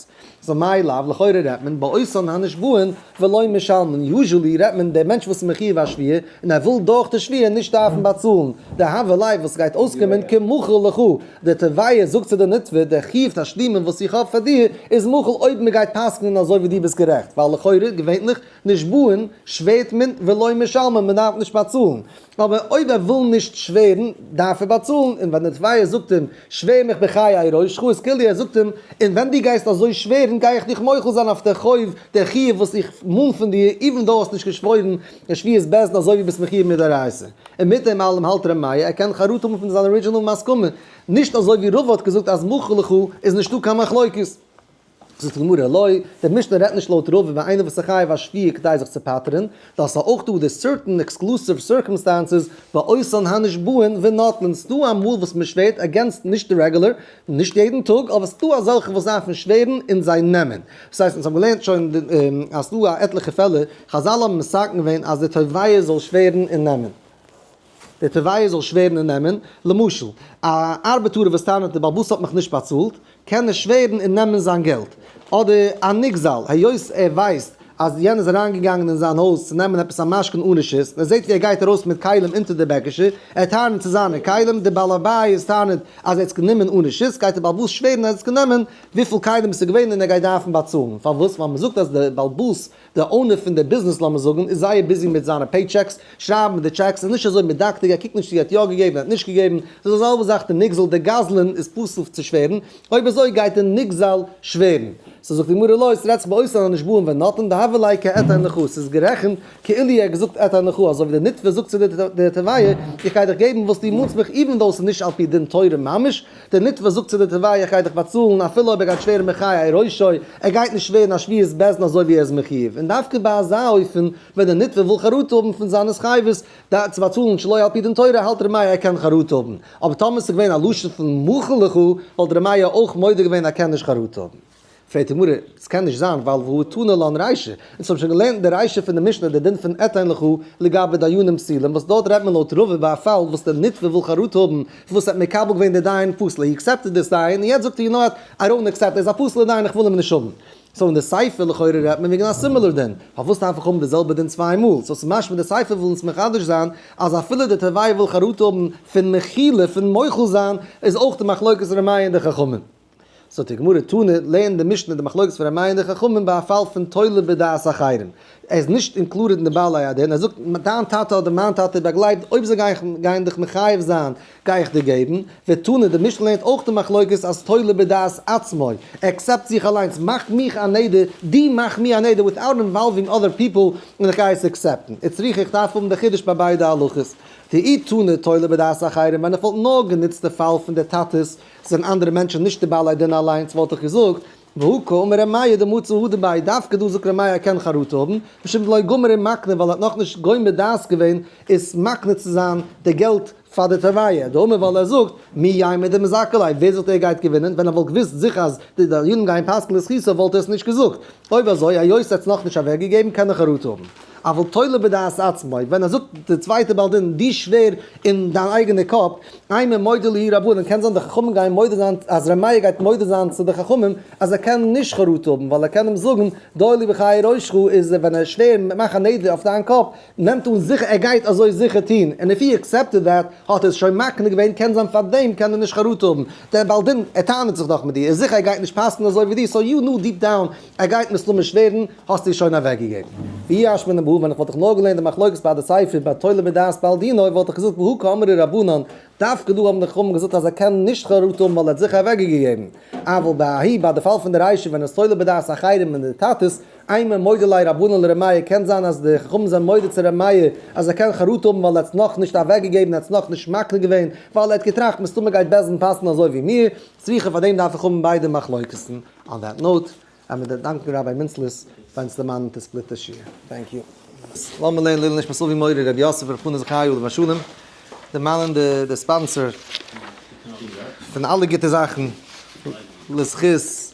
So מאי לאו, לכאורה רעדט מען באותן הנשבעין ולא משלמין, usually רעדט מען דער מענטש וואס איז מחיוב א שבועה און ער וויל דורך די שבועה נישט דארפן באצאלן, דהוה ליה וואס גייט אויסקומען כמחול לך, דער תובע זאגט צו די נתבע, דער חיוב תשלומין וואס איך האב פאר דיר איז מחול אויב מען גייט פסק'נען אזוי ווי דו ביסט גערעכט, ווייל לכאורה, געווענליך, נשבעין שווערט מען ולא משלמין מען דארף נישט באצאלן, אבער אויב ער וויל נישט שווערן דארף ער באצאלן, און ווען דער תובע זאגט אים שווער מיך בחיי ראשך איז כאילו ער זאגט אים, און ווען דו גייסט אזוי שווערן גיי איך דיך מוחל זיין אויף דער חוב, דער חיוב וואס איך מאן פון דיר, even דו האסט נישט געשוואוירן שבועת בית דין אזוי ווי ביסט מחיוב מדאורייתא. און מיט דעם אלעם האלט ר' מאיר ער קען חרטה האבן פון זיין original הסכמה, נישט אזוי ווי רבא האט געזאגט אז מחול לך איז נישטא קיין מחלוקת. זאגט די גמרא, לא, די משנה רעדט נישט לויט רבא ביי איינער וואס איז חייב א שבועה כדי זיך צו פטר'ן, דאס איז אויך דא די certain exclusive circumstances באותן הנשבעין ונוטלין, ס'דא אמאל וואס מען שווערט against נישט די regular, נישט יעדן טאג, אבער ס'דא אזעלכע וואס דארפן שווערן און זיי נעמען. דאס הייסט אונז האבן געלערנט שוין אז ס'דא א עטליכע פעלער, חזל האבן מתקן געווען אז די תובע זאל שווערן און נעמען. די תובע זאל שווערן און נעמען, למשל, א ארבעטארער וואס טענה'ט די בעל הבית האט מיך נישט באצאלט, קען ער שווערן און נעמען זיין געלט. אדער א נגזל, היות ער ווייסט אז יענער איז אריינגעגאנגען אין זיין הויז צו נעמען עפעס א משכון אן רשות, און ער זעט ווי ער גייט ארויס מיט כלים אונטער די בעקעשע, ער טענה'ט צו זיינע כלים, די בעל הבית טענה'ט אז ער האט עס גענומען אן רשות, גייט דער בעל הבית שווערן אז ער האט עס גענומען, וויפיל כלים עס איז געווען און ער גייט דארפן באצאלן. פארוואס? ווייל מען זאגט אז דער בעל הבית די owner פון די ביזנעס לאמיר זאגן איז זייער busy מיט זיינע paychecks, שרייבן די טשעקס איז נישט אזוי מדקדק, ער קוקט נישט צו ער האט יא געגעבן ער האט נישט געגעבן, ס'איז די זעלבע זאך די נגזל די גזלן איז פסול צו שווערן, אויב אזוי גייט די נגזל שווערן. so זאגט די גמרא לא, ס'רעדט זיך באותן הנשבעין ונוטלין דהוה ליה כאתן לך, ס'איז גערעכנט כאילו ער האט געזאגט אתן לך, אזוי ווי די נתבע זאגט צו די תובע איך גיי דיך געבן וואס דו מאנסט מיך even though ס'איז נישט על פי דין תורה ממש, דער נתבע זאגט צו די תובע איך גיי דיך באצאלן אפילו אויב ער גייט שווערן בחיי ראשו, ער גייט נישט שווערן א שבועת בית דין אזוי ווי ער איז מחיוב, און דווקא ביי אזא אופן ווען דער נתבע וויל חרטה האבן פון זיין התחייבות צו באצאלן שלא על פי דין תורה האלט ר' מאיר ער קען חרטה האבן, אבער טאמער ס'איז געווען א לשון פון מחול לך וואלט ר' מאיר אויך מודה געווען ער קען נישט חרטה האבן. פרעגט די גמרא, עס קען נישט זיין ווייל והא תנא לן רישא, אונז האבן שוין געלערנט אין די רישא פון די משנה די דין פון אתן לך לגבי דיינים פסולים וואס דארט רעדט מען לויט רבא ביי א פאל וואס דער נתבע וויל חרטה האבן פון וואס ער האט מקבל געווען די דיין פסול, he accepted this דיין און יעצט זאגט ער you know what, I don't accept, ער איז א פסול'ער דיין איך וויל אים נישט האבן. so אין די סיפא לכאורה רעדט מען וועגן א similar דין, פארוואס דארף איך האבן די זעלבע דין צוויי מאל? so ס'איז משמע די סיפא וויל אונז מחדש זיין אז אפילו די תובע וויל חרטה האבן פון מחילה פון מוחל זיין איז אויך די מחלוקת ר' מאיר און די חכמים. זאגט די גמרא תנא, לערנט די משנה די מחלוקת פון ר' מאיר און די חכמים ביי א פאל פון תולה בדעת אחרים, ער איז נישט included אין די בעלי הדין, ער זאגט דיין טאטע אדער מיין טאטע איז באגלייבט אויב זיי גייען דיך מחייב זיין גיי איך דיר געבן, ותנא, די משנה לערנט אויך די מחלוקת אז תולה בדעת עצמו, ער accept זיך אליינס, מאך מיך א נדר, דו מאך מיר א נדר without involving other people און איך גיי עס accept ן, וצריכא איך דארף האבן די חידוש ביי ביידע הלכות, דאי תנא תולה בדעת אחרים ווען איך וואלט נאר גענוצט די פאל פון די טאטעס זענען אנדערע מענטשן נישט די בעלי דין אליינס וואלט איך געזאגט, והא קאמר ר' מאיר דמצי הדר ביה, דווקא דא זאגט ר' מאיר ער קען חרטה האבן, משום דלא גמר ומקנה ווייל ער האט נאכנישט גומר דעת געווען איז מקנה צו זיין די געלט פאר די תובע, דאמר ווייל ער זאגט מי יימר דמזכי ליה, ווער זאגט ער גייט געווינען, ווען ער וואלט געוואוסט זיכער אז די דיינים גייען פסק'ן לזכותו וואלט ער עס נישט געזאגט, אויב אזוי היות ער האט עס נאכנישט אוועקגעגעבן קען ער חרטה האבן. אבל תולה בדעת עצמו, ווען ער זאגט די צווייטע בעל דין דו שווער אין דיין אייגענע קאפ, אימא מודו להו רבנן, קען זיין די חכמים גייען מודה זיין אז ר' מאיר גייט מודה זיין צו די חכמים אז ער קען נישט חרטה האבן ווייל ער קען אים זאגן דוי לי בחיי ראשך איז ווען ער שווער מאך א נדר אויף דיין קאפ נעמט אן זיכער ער גייט אזוי זיכער טון און if he accepted that האט ער עס שוין מקנה געווען קען זיין פארדעם קען ער נישט חרטה האבן דער בעל דין ער טענה'ט זיך דאך מיט דיר איז זיכער ער גייט נישט פסק'ן אזוי ווי דיר so you know deep down ער גייט מסתמא שווערן, האסטו איר שוין אוועקגעגעבן. ואי אשמעינן בהא, ווען איך וואלט דיך נאר געלערנט די מחלוקת ביי די סיפא ביי תולה בדעת בעל דינו, וואלט איך געזאגט בהא קאמרי רבנן, דווקא דא האבן די חכמים געזאגט אז ער קען נישט חרטה האבן ווייל ער האט זיכער אוועקגעגעבן. אבל בההיא, ביי די פאל פון די רישא ווען עס תולה בדעת אחרים און די טאטעס, אימא מודו ליה רבנן לר' מאיר, קען זיין אז די חכמים זענען מודה צו ר' מאיר אז ער קען חרטה האבן ווייל ער האט עס נאכנישט אוועקגעגעבן, ער האט עס נאכנישט מקנה געווען, ווייל ער האט געטראכט מסתמא גייט בית דין פסק'ן אזוי ווי מיר, צריכא פאר דעם דארף איך האבן ביידע מחלוקת'ן. On that note, לאמיר דאנקן Rabbi מינצלעס פאר אונז דערמאנען to split the שיעור. Thank you. לאמיר לערנען לעילוי נשמת אבי מורי רבי יוסף ר' חנא זכרי' עליו השלום, דערמאנען די sponsor פון אלע גוטע זאכן לזכות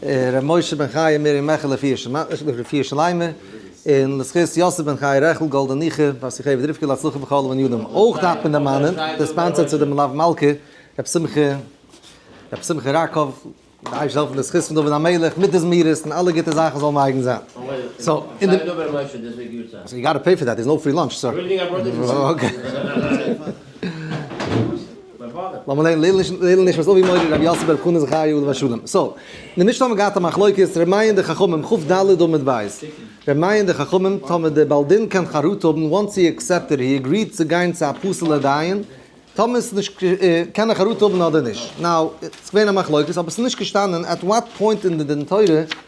ר' משה בן חיה מרים מעכל רפואה שלימה, און לזכות יוסף בן חיה רעכל גאלדא ניחא בת יוכבד רבקה להצלחה בכל ענינים. אויך דארף מען דערמאנען די sponsor צו די מלוה מלכה ר' שמחה רבי שמחה ראקוב, די אייבערשטער זאל העלפן די זכות פון דוד המלך מיט די זמירות און אלע גוטע זאכן זאלן מגין זיין. so אין די. So you gotta pay for that, there's no free lunch sir. Okay. לאמיר לערנען לעילוי נשמת אבי מורי רבי יוסף ברב חנא זכריה עליו השלום. so, אין די משנה האבן מיר געהאט א מחלוקת ר' מאיר און די חכמים, כ"ד עמוד ב'. ר' מאיר און די חכמים, טאמער דער בעל דין קען חרטה האבן once he accepted, he agreed צו גיין צו א פסול'ער דיין, טאמער ס'איז נישט קען איך חרטה האבן אדער נישט. Now, ס'איז געווען א מחלוקת אבער ס'איז נישט געשטאנען at what point אין די דין תורה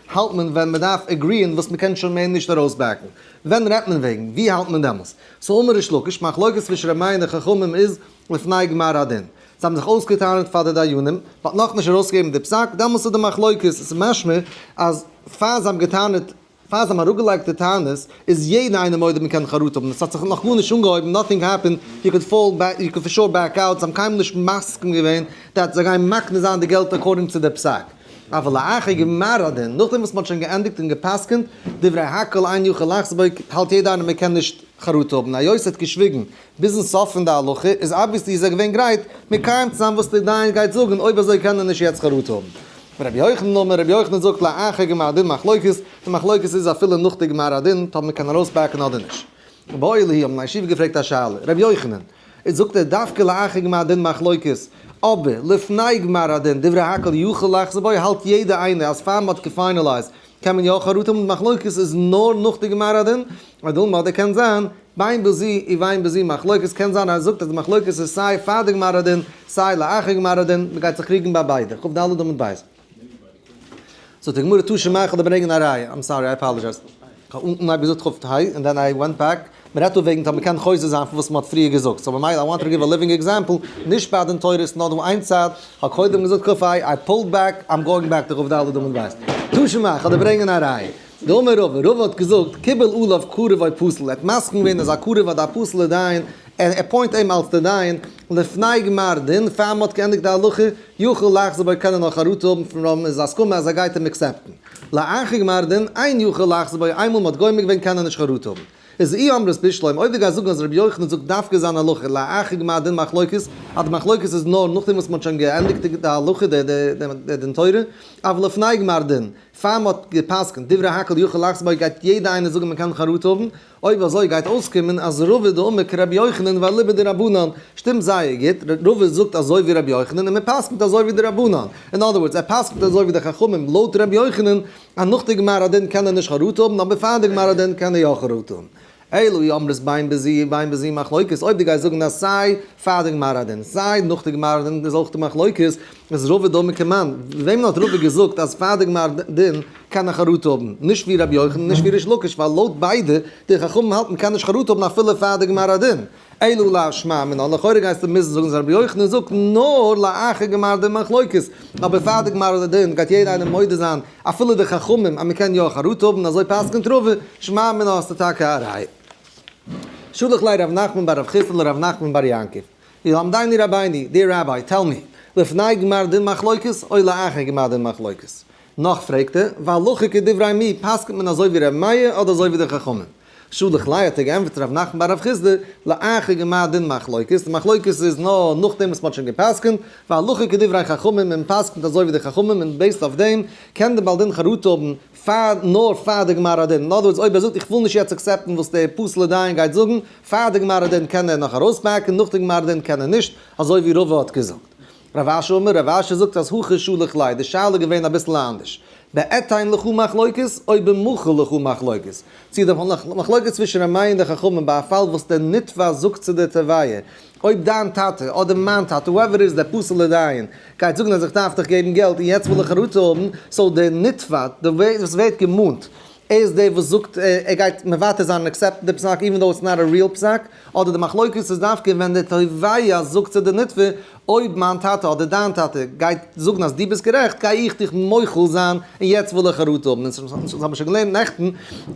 האלט מען ווען מ'דארף agree ען וואס מ'קען שוין מער נישט ארויסבעק ן. ווען רעדט מען וועגן? ווי האלט מען דעמאלס? So אמר ריש לקיש, מחלוקת צווישן ר' מאיר און די חכמים איז לפני גמר הדין. זיי האבן זיך אויסגעטענה'ט פאר די דיינים, מען האט נאכנישט ארויסגעגעבן די פסק, דעמאלס איז די מחלוקת, עס איז משמע אז פאר זיי האבן געטענה'ט, פאר זיי האבן אראפגעלייגט די טענות, איז יעדער איינער מודה מען קען חרטה האבן, עס האט זיך נאך גארנישט אנגעהויבן, nothing happened, you could fall back, you could for sure back out, זיי האבן קיינמאל נישט מסכים געווען that זיי גייען מקנה זיין די געלט according צו די פסק. אבל לאחר גמר הדין, נאכדעם וואס מען האט שוין געענדיגט און גע'פסק'נט, דברי הכל אין יכול לחזור בו, האלט יעדער איינער מען קען נישט חרטה האבן, היות ער האט געשוויגן ביזן סוף פון די הלכה, איז obviously איז ער געווען גרייט מקיים צו זיין וואס דער דיין גייט זאגן, אויב אזוי קען ער נישט יעצט חרטה האבן. רבי יוחנן אמר, רבי יוחנן זאגט לאחר גמר הדין מחלוקת, די מחלוקת איז אפילו נאך די גמר הדין, טאמער מען קען ארויס back ן אדער נישט. איבעיא להו האבן די ישיבה געפרעגט א שאלה, רבי יוחנן, איז זאגט ער דווקא לאחר גמר הדין מחלוקת, אבער לפני גמר הדין דברי הכל יכול לחזור בו האלט יעדער איינער אז פאר מען האט גע finalize ט קען מען יא חרטה האבן, די מחלוקת איז נאר נאך די גמר הדין, או דילמא אדער קען זיין בין בזו ובין בזו מחלוקת, קען זיין אז ער זאגט אז די מחלוקת איז סיי פאר די גמר הדין סיי לאחר גמר הדין, מען גייט זיך קריגן ביי ביידע, כ"ד עמוד ב'. זאגט די גמרא תא שמע איך וועל דיר ברענגען א ראיה, I'm sorry I apologize, כ'האב אנהייב געזאגט כ"ה and then I went back, מען רעדט דא וועגן טאמער מ'קען חוזר זיין פון וואס מ'האט פריער געזאגט, so ממילא I want to give a living example, נישט ביי דין תורות נאר דא איין צד, כ'האב קודם געזאגט כ"ה, I pulled back, I'm going back to כ"ד עמוד ב'. תא שמע איך וועל דיר ברענגען א ראיה. דאמר רבא, רבא האט געזאגט, קיבל עליו קרוב או פסול, ער האט מסכים געווען אז א קרוב אדער א פסול'ער דיין, ער appoint אים אלס דער דיין, לפני גמר דין, פאר מ'האט געענדיגט די הלכה, יכול לחזור בו קען ער נאך חרטה האבן פון רבא'ן איז הסכמה אז ער גייט אים accept ן. לאחר גמר דין, אין יכול לחזור בו, איינמאל מ'האט גומר געווען קען ער נישט חרטה האבן. איז אי אמרת בשלמא, אויב דו גייסט זאגן אז רבי יוחנן זאגט דווקא זיין הלכה לאחר גמר דין מחלוקת, אז די מחלוקת איז נאר נאכדעם וואס מ'האט שוין געענדיגט די הלכה, די דין תורה, אבל לפני גמר דין, פאר מ'האט גע'פסק'נט דברי הכל יכול לחזור בו גייט יעדער איינער זאגן מ'קען חרטה האבן, אויב אזוי גייט אויסקומען אז רבא דאמר כרבי יוחנן ואליבא דרבנן שטימט זייער גוט, רבא זאגט אזוי ווי רבי יוחנן און מ'פסק'נט אזוי ווי די רבנן, אין other words ער פסק'נט אזוי ווי די חכמים לויט רבי יוחנן אז נאך די גמר הדין קען ער נישט חרטה האבן אבער פאר די גמר הדין קען ער יא חרטה האבן. אלא אי אמרת בין בזו ובין בזו מחלוקת, אויב דו גייסט זאגן אז סיי פאר די גמר הדין סיי נאך די גמר הדין איז אויך די מחלוקת, איז רבא דאמר כמאן, וועמען האט רבא געזאגט אז פאר די גמר דין קען ער חרטה האבן? נישט ווי רבי יוחנן נישט ווי ריש לקיש ווייל לויט ביידע די חכמים האלטן קען נישט חרטה האבן אפילו פאר די גמר הדין. אלא לאו שמע מינה, לכאורה גייסטו מוזן זאגן אז רבי יוחנן זאגט נאר לאחר גמר דין מחלוקת, אבער פאר די גמר הדין גייט יעדער איינער מודה זיין אפילו די חכמים אז מ'קען יא חרטה האבן, אזוי פסק'נט רבא, שמע מינה האסטו טאקע א ראיה. שלח ליה רב נחמן בר רב חסדא לרב נחמן בר יעקב, ילמדני רבינו, dear rabbi, tell me, לפני גמר דין מחלוקת או לאחר גמר דין מחלוקת? נאך פרעגט ער, והלכה כדברי מי, פסק'נט מען אזוי ווי ר' מאיר אדער אזוי ווי די חכמים? שלח ליה האט ער געענטפערט ר' נחמן בר רב חסדא, לאחר גמר דין מחלוקת, די מחלוקת איז נאר נאכדעם וואס מ'האט שוין גע'פסק'נט, והלכה כדברי חכמים, מען פסק'נט אזוי ווי די חכמים און based אויף דעם קען די בעל דין חרטה האבן פאר נאר פאר די גמר הדין, אין other words אויב ער זאגט איך וויל נישט יעצט accept ן וואס דער פסול'ער דיין גייט זאגן, פאר די גמר הדין קען ער נאך ארויס back ן, נאך די גמר הדין קען ער נישט, אזוי ווי רבא האט געזאגט. רב אשי אמר, רב אשי זאגט אז הכי שלח ליה, די שאלה איז געווען אביסל אנדערש. באתן לך מחלוקת או במחול לך מחלוקת. צו די מחלוקת צווישן ר' מאיר און די חכמים ביי א פאל וואס דער נתבע זאגט צו דער תובע, אויב דיין טאטע אדער מיין טאטע whoever איז דער פסול'ער דיין גייט זאגן אז איך דארף דיך געבן געלט און יעצט וויל איך חרטה האבן, so דער נתבע, דער וואס ווערט געמאנט, ער איז דער וואס זאגט ער גייט מוותר זיין און accept ן די פסק even though it's not a real פסק, אדער די מחלוקת איז דווקא ווען דער תובע זאגט צו די נתבע, אויב מיין טאטע אדער דיין טאטע גייט זאגן אז דו ביסט גערעכט גיי איך דיך מוחל זיין און יעצט וויל איך חרטה האבן, אונז האבן שוין געלערנט נעכטן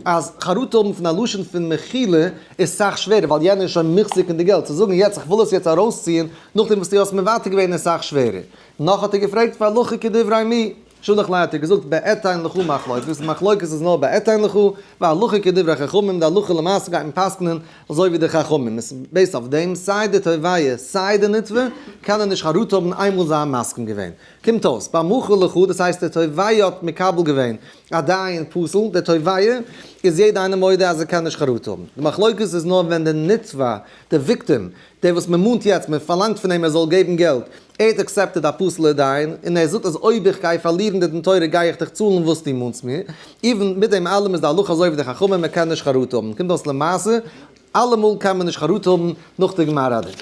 אז חרטה האבן פון א לשון פון מחילה איז סאך שווערער ווייל יענער איז שוין מוחזק אין די געלט, צו זאגן יעצט איך וויל עס יעצט ארויסציען נאכדעם וואס דו האסט מוותר געווען איז סאך שווערער. נאך האט ער געפרעגט והלכה כדברי מי? שלח ליה האט ער געזאגט באתן לך מחלוקת, די מחלוקת איז נאר באתן לך, והלכה כדברי חכמים, די הלכה למעשה גייט מען פסק'נען אזוי ווי די חכמים, עס איז based אויף דעם, סיי די תובע סיי די נתבע קענען נישט חרטה האבן איינמאל זיי האבן מסכים געווען. קומט אויס, במחול לך, דאס הייסט דער תובע האט מקבל געווען א דיין פסול, דער תובע איז יעדע איינער מודה אז ער קען נישט חרטה האבן, די מחלוקת איז נאר ווען די נתבע, די victim, דער וואס מען מאנט יעצט, מען פארלאנגט פון אים ער זאל געבן געלט, ער האט accepted א פסול'ער דיין, און ער זאגט אז אויב איך גיי פארלירן די דין תורה גיי איך דיך צאלן וואס דו מאנסט מיר, even מיט דעם אלעם איז די הלכה אזוי ווי די חכמים מען קען נישט חרטה האבן, קומט אויס למעשה אלעמאל קען מען נישט חרטה האבן נאך די גמר הדין.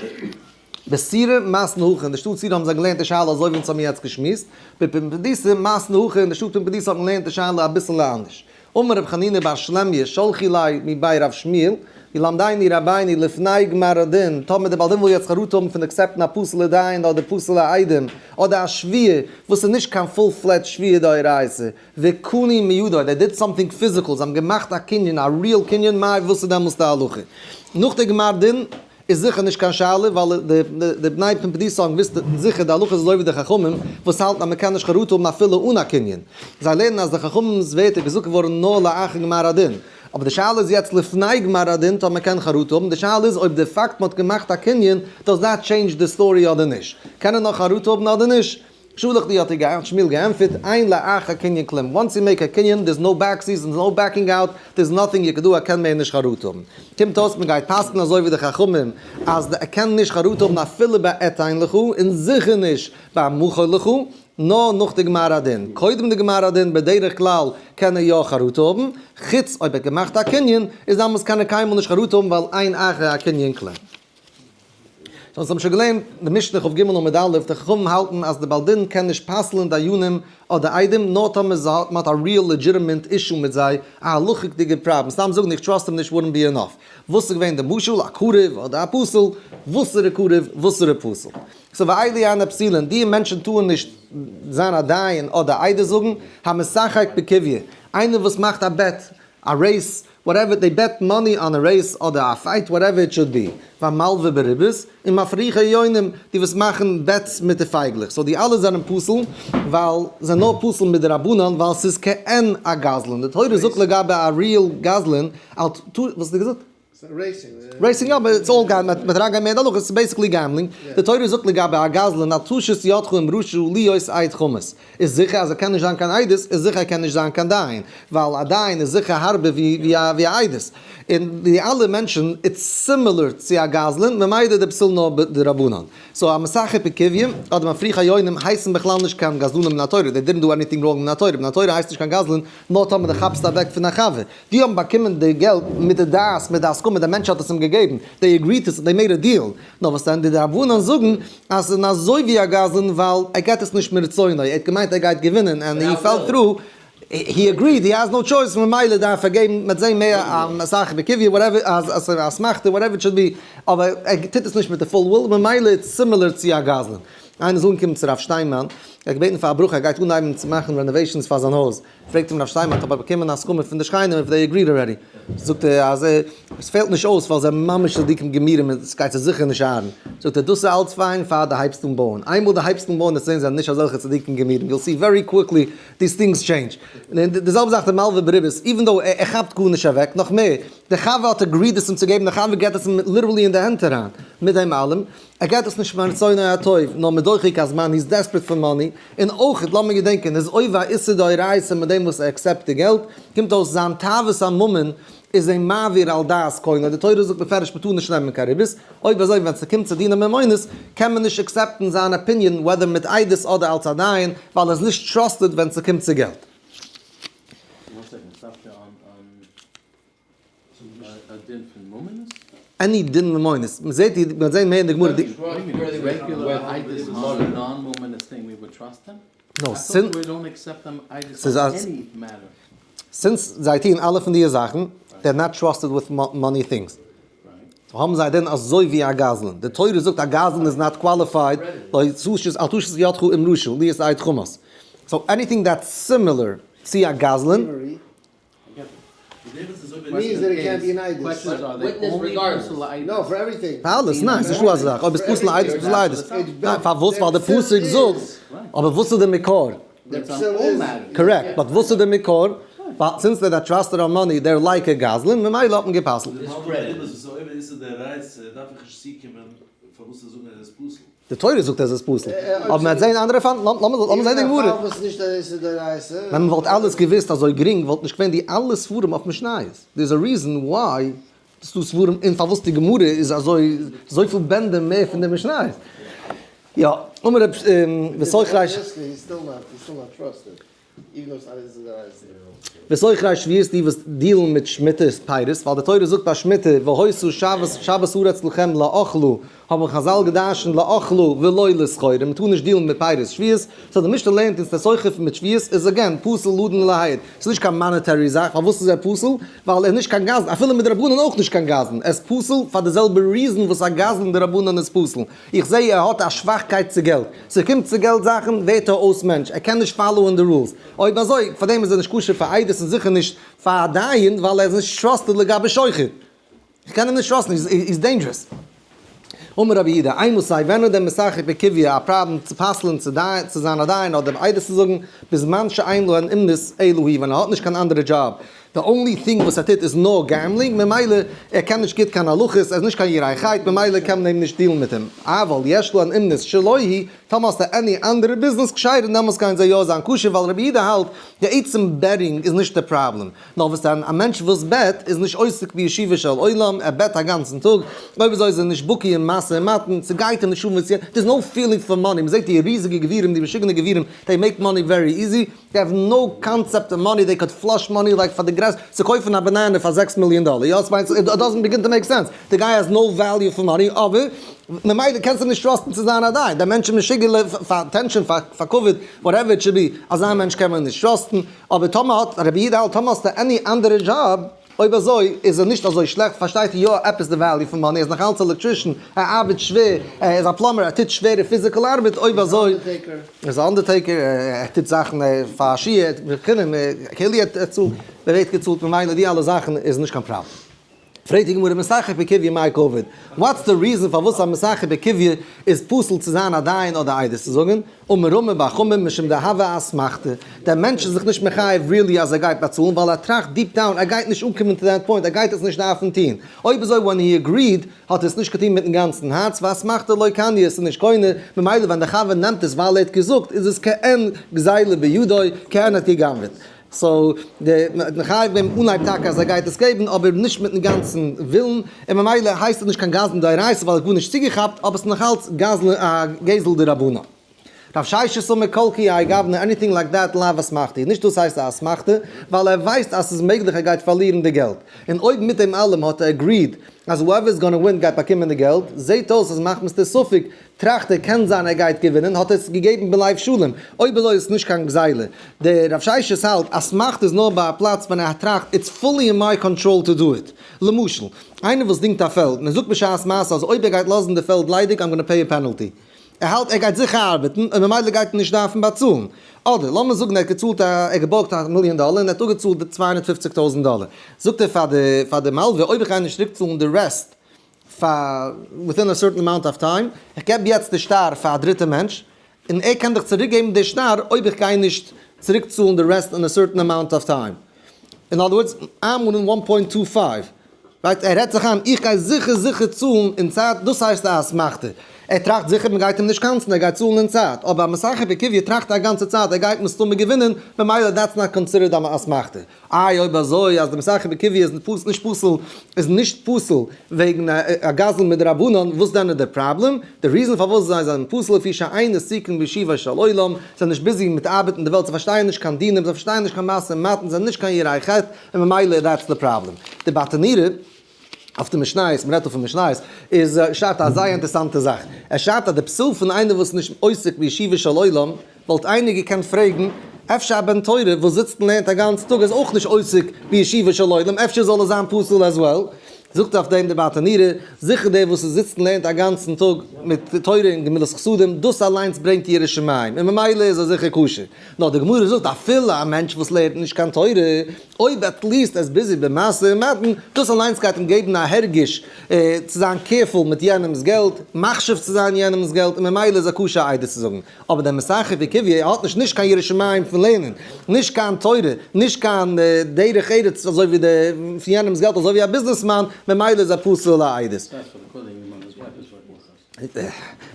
בסורא מתנו הכי, אין די שטאט סורא האבן זיי געלערנט די שאלה אזוי ווי אונז האבן יעצט געשמועסט, בפומבדיתא מתנו הכי, אין די שטאט פומבדיתא האט מען געלערנט די שאלה אביסעלע אנדערש. אמר רבי חנינא בר שלמיה שלחו לי מבי רב שמואל, ילמדנו רבינו לפני גמר הדין, טאמער דער בעל דין וויל יעצט חרטה האבן פון accept ן א פסול'ע דיין אדער פסול'ע עדים, אדער א שבועה וואס איז נישט קיין full fledged שבועה דאורייתא, וקנו מידו, they did something physical, זיי האבן געמאכט א קנין, א real קנין, מאי וואס איז דעמאלס די הלכה? נאך די גמר דין איז זיכער נישט קיין שאלה, ווייל די בני פומבדיתא האבן געוואוסט זיכער די הלכה איז אזוי ווי די חכמים וואס האלטן אז מען קען נישט חרטה האבן אפילו אן א קנין. זיי לערנען אז די חכמים'ס ווערטער געזאגט געווארן נאר לאחר גמר הדין. אבער די שאלה איז יעצט לפני גמר הדין טאר מען קען חרטה האבן, די שאלה איז אויב די פאקט מען האט געמאכט א קנין does that change די story אדער נישט? קען ער נאך חרטה האבן אדער נישט? שלח די האט ער שמואל געענטפערט, אין לאחר קנין כלום, once you make a קנין there's no backsies, there's no backing out, there's nothing you can do, ער קען מער נישט חרטה האבן. קומט אויס מען גייט פסק'ן אזוי ווי די חכמים אז ער קען נישט חרטה האבן אפילו ביי אתן לך און זיכער נישט ביי מכור לך, נאר נאך די גמר הדין. קודם די גמר הדין בדרך כלל קען ער יא חרטה האבן, חוץ אויב ער האט געמאכט א קנין, איז דאמאלס קען ער קיינמאל נישט חרטה האבן ווייל אין אחר הקנין כלום. סאו אונז האבן שוין געלערנט די משנה כ"ג עמוד א', די חכמים האלטן אז די בעל דין קען נישט פסל'ן דיינים אדער עדים נאר טאמער זיי האט מען האט א real legitimate issue מיט זיי, א הלכה'דיגע פראבלעם, סתם זאגן איך trust אים נישט wouldn't be enough. וואס איז געווען די משל? א קרוב אדער א פסול? וואסערע קרוב? וואסערע פסול? so ואלו הן הפסולין, די מענטשן טארן נישט זיין א דיין אדער עדות זאגן, המשחק בקוביא, איינער וואס מאכט א bet, א race, whatever, they bet money on a race אדער א fight whatever it should be, והמלווה בריבית, און מפריחי יונים, די וואס מאכן bets מיט די פייגלעך, so די אלע זענען פסול, ווייל זענען נאר פסול מדרבנן ווייל ס'איז כעין א גזלן, די תורה זאגט לגבי א real גזלן, אל ת, וואס האסטו געזאגט? racing יא, אבער it's all gambling, מ'וועט אריינגיין מער אין די הלכות, ס'איז basically gambling, די תורה זאגט לגבי א גזלן אל תשת ידך עם רשע להיות עד חמס, איז זיכער אז ער קען נישט זיין קיין עדות, איז זיכער ער קען נישט זיין קיין דיין, ווייל א דיין איז זיכער הארבער ווי א עדות, און די אלע מענטשן it's similar צו א גזלן, ממילא די פסול נאר דרבנן. so א משחק בקוביא אדער מפריחי יונים הייסן בכלל נישט קיין גזלנים מן התורה, they didn't do anything wrong מן התורה, מן התורה הייסט נישט קיין גזלן נאר טאמער די כאפסט אוועק פון א חבר. די האבן באקומען די געלט מיט די דעת, מיט די הסכמה, די מענטש האט עס אים געגעבן, they agreed to, they made a deal, נאר וואס דען די רבנן זאגן אז ס'איז אזוי ווי א גזלן ווייל ער געט עס נישט מרצונו, ער האט געמיינט ער גייט געווינען and he fell through, he agreed, he has no choice, ממילא דארף ער געבן, מ'וועט זען מער אסאך בקוביא whatever, אז אסמכתא whatever it should be, אבער ער טוט עס נישט מיט די full will, ממילא it's similar צו א גזלן. איינער איז אנגעקומען צו רב שטיינמאן, ער האט געבעטן פאר א ברכה, ער גייט אנהייבן צו מאכן renovations פאר זיין הויז, פרעגט אים רב שטיינמאן, האב איך באקומען א הסכמה פון די שכנים if they agreed already, זאגט ער אז עס פעלט נישט אויס ווייל זיי זענען ממש צדיקים גמורים און עס גייט זיי זיכער נישט ארן, זאגט ער דאס איז אלץ פיין פאר די הייבסט אן בויען, איינמאל די הייבסט אן בויען וועסטו זען זיי זענען נישט אזעלכע צדיקים גמורים, you'll see very quickly these things change, און די זעלבע זאך די מלווה בריבית, even though ער כאפט גארנישט אוועק, נאך מער, די חבר האט agreed עס אים צו געבן, די חבר געבט עס אים literally אין די הענט אריין, מיט דעם אלעם, ער געט עס נישט מרצונו הטוב, נאר מדוחק הזמן, he's desperate for money, און אויך, לאמיר געדענקען, איז עובר איסור דאורייתא מיט דעם וואס ער accept די געלט, קומט אויס זיין תאוות הממון איז אים מעביר על דעת קונו, די תורה זאגט בפירוש מ'טאר נישט נעמען קיין ריבית, אויב אזוי ווען ס'קומט צו דיני ממונות קען מען נישט accept ן זיין opinion whether מיט עדות אדער אלס א דיין, ווייל ער איז נישט trusted ווען ס'קומט צו געלט. א דין פון ממונות? any דין ממונות, מען זעט די, מען וועט זען מער אין די גמרא די. no, since זיי טוען אלע פון דיע זאכן, they are not trusted with money things. so האבן זיי דין אזוי ווי א גזלן. די תורה זאגט א גזלן איז not qualified, לא תשית אל תשית ידך עם רשע, להיות עד חמס. so anything that's similar צו א גזלן. אלעס, ניין, ס'נישטא אזא זאך, אויב איז פסול לעדות איז פסול לעדות. ניין, פארוואס? ווייל די פסוק זאגט, אבער וואס איז די מקור? correct, but וואס איז די מקור? ווייל since they're trusted on money, they're like a גזלן, ממילא האט מען גע'פסל'ט. די תורה זאגט אז עס איז פסול, אבער מען וועט זען אנדערע פאנ, לאמיר זען די גמרא. ווען מען וואלט אלעס געוואוסט אזוי גרינג וואלט נישט געווען די אלע ספרים אויף משניות. There is a reason why ס'דא ספרים און פארוואס די גמרא איז אזוי אזויפיל בענדער מער פון די משניות. יא, אמר רב וסוחרי ש. וסוחרי שביעית די וואס deal ן מיט שמיטה פירות, ווייל די תורה זאגט ביי שמיטה והיתה שבת שבת הארץ לכם לאכלה. האבן חזל געדרשנט לאכלה ולא לסחורה, מען טאר נישט deal ן מיט פירות שביעית, so די משנה לערנט אונז דער סוחר מיט שביעית איז again פסול לדון ולהעיד, ס'איז נישט קיין monetary זאך, פארוואס איז ער פסול? ווייל ער איז נישט קיין גזלן, אפילו מדרבנן אויך נישט קיין גזלן, ער איז פסול פאר די זעלבע reason וואס א גזלן דרבנן איז פסול, איך זע ער האט א שוואכקייט צו געלט, ס'קומט צו געלט זאכן ווערט ער אויס מענטש, ער קען נישט follow ען די rules, אויב אזוי פארדעם איז ער נישט כשר פאר עדות און זיכער נישט פאר א דיין ווייל ער איז נישט trusted לגבי שוחד. איך קען אים נישט trust ן, הי איז dangerous. אמר רבי יהודה, אימתי ווען האט דער משחק בקוביא א פראבלעם צו פסל'ן צו צו זיין א דיין אדער עדות צו זאגן, בזמן שאין לו אן אומנות אלא היא, ווען ער האט נישט קיין אנדערע דזשאב, די only thing וואס ער טוט איז נאר gambling, ממילא ער קען נישט גוט קיין הלכות, ער איז נישט קיין ירא חטא, ממילא קען מען אים נישט deal ן מיט אים. אבל יש לו אן אומנות שלא היא, טאמער האסטו any אנדערע ביזנעס כשרה דעמאלס קען זיי יא זיין כשר ווייל רבי יהודה האלט די עצם betting איז נישט די פראבלעם, נאר וואס דען, א מענטש וואס bet איז נישט עוסק בישיבה של עולם, ער bet א גאנצן טאג, אויב אזוי איז ער נישט בקי אין משא ומתן, ס'גייט אים נישט אן וואס יענער, there's no feeling for money, מ'זעט די ריזיגע גבירים, די משוגענע גבירים, they make money very easy, they have no concept of money, they could flush money like פאר די גרעסטע, צו קויפן א banana פאר 6 מיליאן דאלער, יא ס'מיינט, it doesn't begin to make sense, די guy has no value for money, אבער ממילא קענסטו נישט trust ן צו זיין א דיין, דער מענטש איז משוגע פאר attention, פאר כבוד, whatever it should be, אזא מענטש קען מען נישט trust ן. אבער טאמער האט רבי יהודה האלט טאמער האסטו any אנדערע דזשאב, אויב אזוי איז ער נישט אזוי שלעכט, פארשטייט ער יא עפעס די value פון money, ער איז נאך אלץ electrician, ער ארבעט שווער, ער איז א plumber, ער טוט שווערע physical ארבעט, אויב אזוי, ער איז א undertaker, ער טוט זאכן פאר א שיעור, בחינם, כאילו ער צאלט, ער ווערט געצאלט ממילא די אלע זאכן איז נישט קיין פראבלעם. פרעגט די גמרא משחק בקוביא מאי קעביד, what's the reason פארוואס א משחק בקוביא איז פסול צו זיין א דיין אדער עדות צו זאגן, אמר רמי בר חמא משום דהוה אסמכתא, דער מענטש איז זיך נישט מחייב really אז ער גייט באצאלן ווייל ער טראכט deep down ער גייט נישט אנקומען to that point ער גייט עס נישט דארפן טון, אויב אזוי when he agreed האט ער עס נישט געטון מיטן גאנצן הארץ ואסמכתא לא קניא עס איז נישט קונה, ממילא ווען דער חבר נעמט עס ווייל ער האט געזאגט איז עס כעין גזילה בידו כעין האט גע'גנב'עט. so די מחייב אים אנהייב טאקע אז ער גייט עס געבן אבער נישט מיטן גאנצן ווילן, און ממילא הייסט עס נישט קיין גזלן דאורייתא ווייל ער האט גארנישט צוגעכאפט, אבער עס איז נאכאלץ גזלן א גזל דרבנן. רב ששת אמר כל כי האי גוונא anything like that לאו אסמכתא, נישט דאס הייסט א אסמכתא, ווייל ער ווייסט אז ס'איז מעגליך ער גייט פארלירן די געלט, און אויב מיט דעם אלעם האט ער agreed אז whoever is gonna win גייט באקומען די געלט, זעהט אויס אז מחמת די ספק טראכט ער קען זיין ער גייט געווינען האט ער עס געגעבן בלב שלם, אויב אזוי איז עס נישט קיין גזילה. דער רב ששת האלט אז אסמכתא איז נאר ביי א פלאץ ווען ער טראכט it's fully in my control to do it. למשל, איינער וואס דינגט א פעלד און ער זאגט בשעת מעשה אז אויב ער גייט לאזן די פעלד ליידיג I'm gonna pay a penalty. ער האלט ער גייט זיכער ארבעטן און ממילא גייט ער נישט דארפן באצאלן. אדער לאמיר זאגן ער האט געצאלט א ער האט געבארגט א מיליאן דאלער און ער האט אפגעצאלט די 250,000 דאלער. זאגט ער פאר די מלווה אויב איך גיי נישט צוריקצאלן די rest פאר within a certain amount of time, איך געב יעצט די שטר פאר א דריטע מענטש, און ער קען דיך צוריק געבן די שטר אויב איך גיי נישט צוריק צאלן די rest in a certain amount of time. אין other words, איינמאנען 1.25. right? ער רעדט זיך איין, איך גיי זיכער זיכער צאלן אין צייט, דאס הייסט א אסמכתא. ער טראכט זיכער מען גייט אים נישט קנס'ן, ער גייט צאלן אין צייט. אבער א משחק בקוביא טראכט א גאנצע צייט, ער גייט מסתמא געווינען, ממילא that's not considered א אסמכתא. איי אויב אזוי אז די משחק בקוביא איז נישט פסול, איז נישט פסול וועגן א גזלן מדרבנן, וואס דען איז די פראבלעם? די reason פארוואס זיי זענען פסול לפי שאין עסוקין בישובו של עולם, זיי זענען נישט busy מיט ארבעט אין די וועלט, זיי פארשטייען נישט קיין דינים, זיי פארשטייען נישט קיין משא ומתן, זיי זענען נישט קיין יראי חטא, און ממילא that's the problem. די ברטנורא אויף די משניות, מ'רעדט דא פון משניות, איז שרייבט א זייער אינטערעסאנטע זאך. ער שרייבט אז די פסול פון איינער וואס איז נישט עוסק בישובו של עולם, וואלט איינער געקענט פרעגן, אפשר א בן תורה וואס זיצט און לערנט א גאנצן טאג איז אויך נישט עוסק בישובו של עולם, אפשר זאל ער זיין פסול as well? זאגט אויף דעם די ברטנורא, זיכער דער וואס זיצט און לערנט א גאנצן טאג מיט תורה און גמילות חסדים, דאס אליינס ברענגט יראת שמים, און ממילא איז ער זיכער כשר. נאר די גמרא זאגט אפילו א מענטש וואס לערנט נישט קיין תורה, אויב at least ער איז busy במשא ומתן, דאס אליינס גייט אים געבן א הרגש צו זיין careful מיט יענעמ'ס געלט, מחשיב צו זיין יענעמ'ס געלט, און ממילא איז ער כשר עדות צו זאגן. אבער דער משחק בקוביא האט נישט נישט קיין יראת שמים פון לערנען, נישט קיין תורה, נישט קיין דרך ארץ אזוי ווי די פון יענעמ'ס געלט אזוי ווי א ביזנעסמאן, ממילא איז ער פסול לעדות.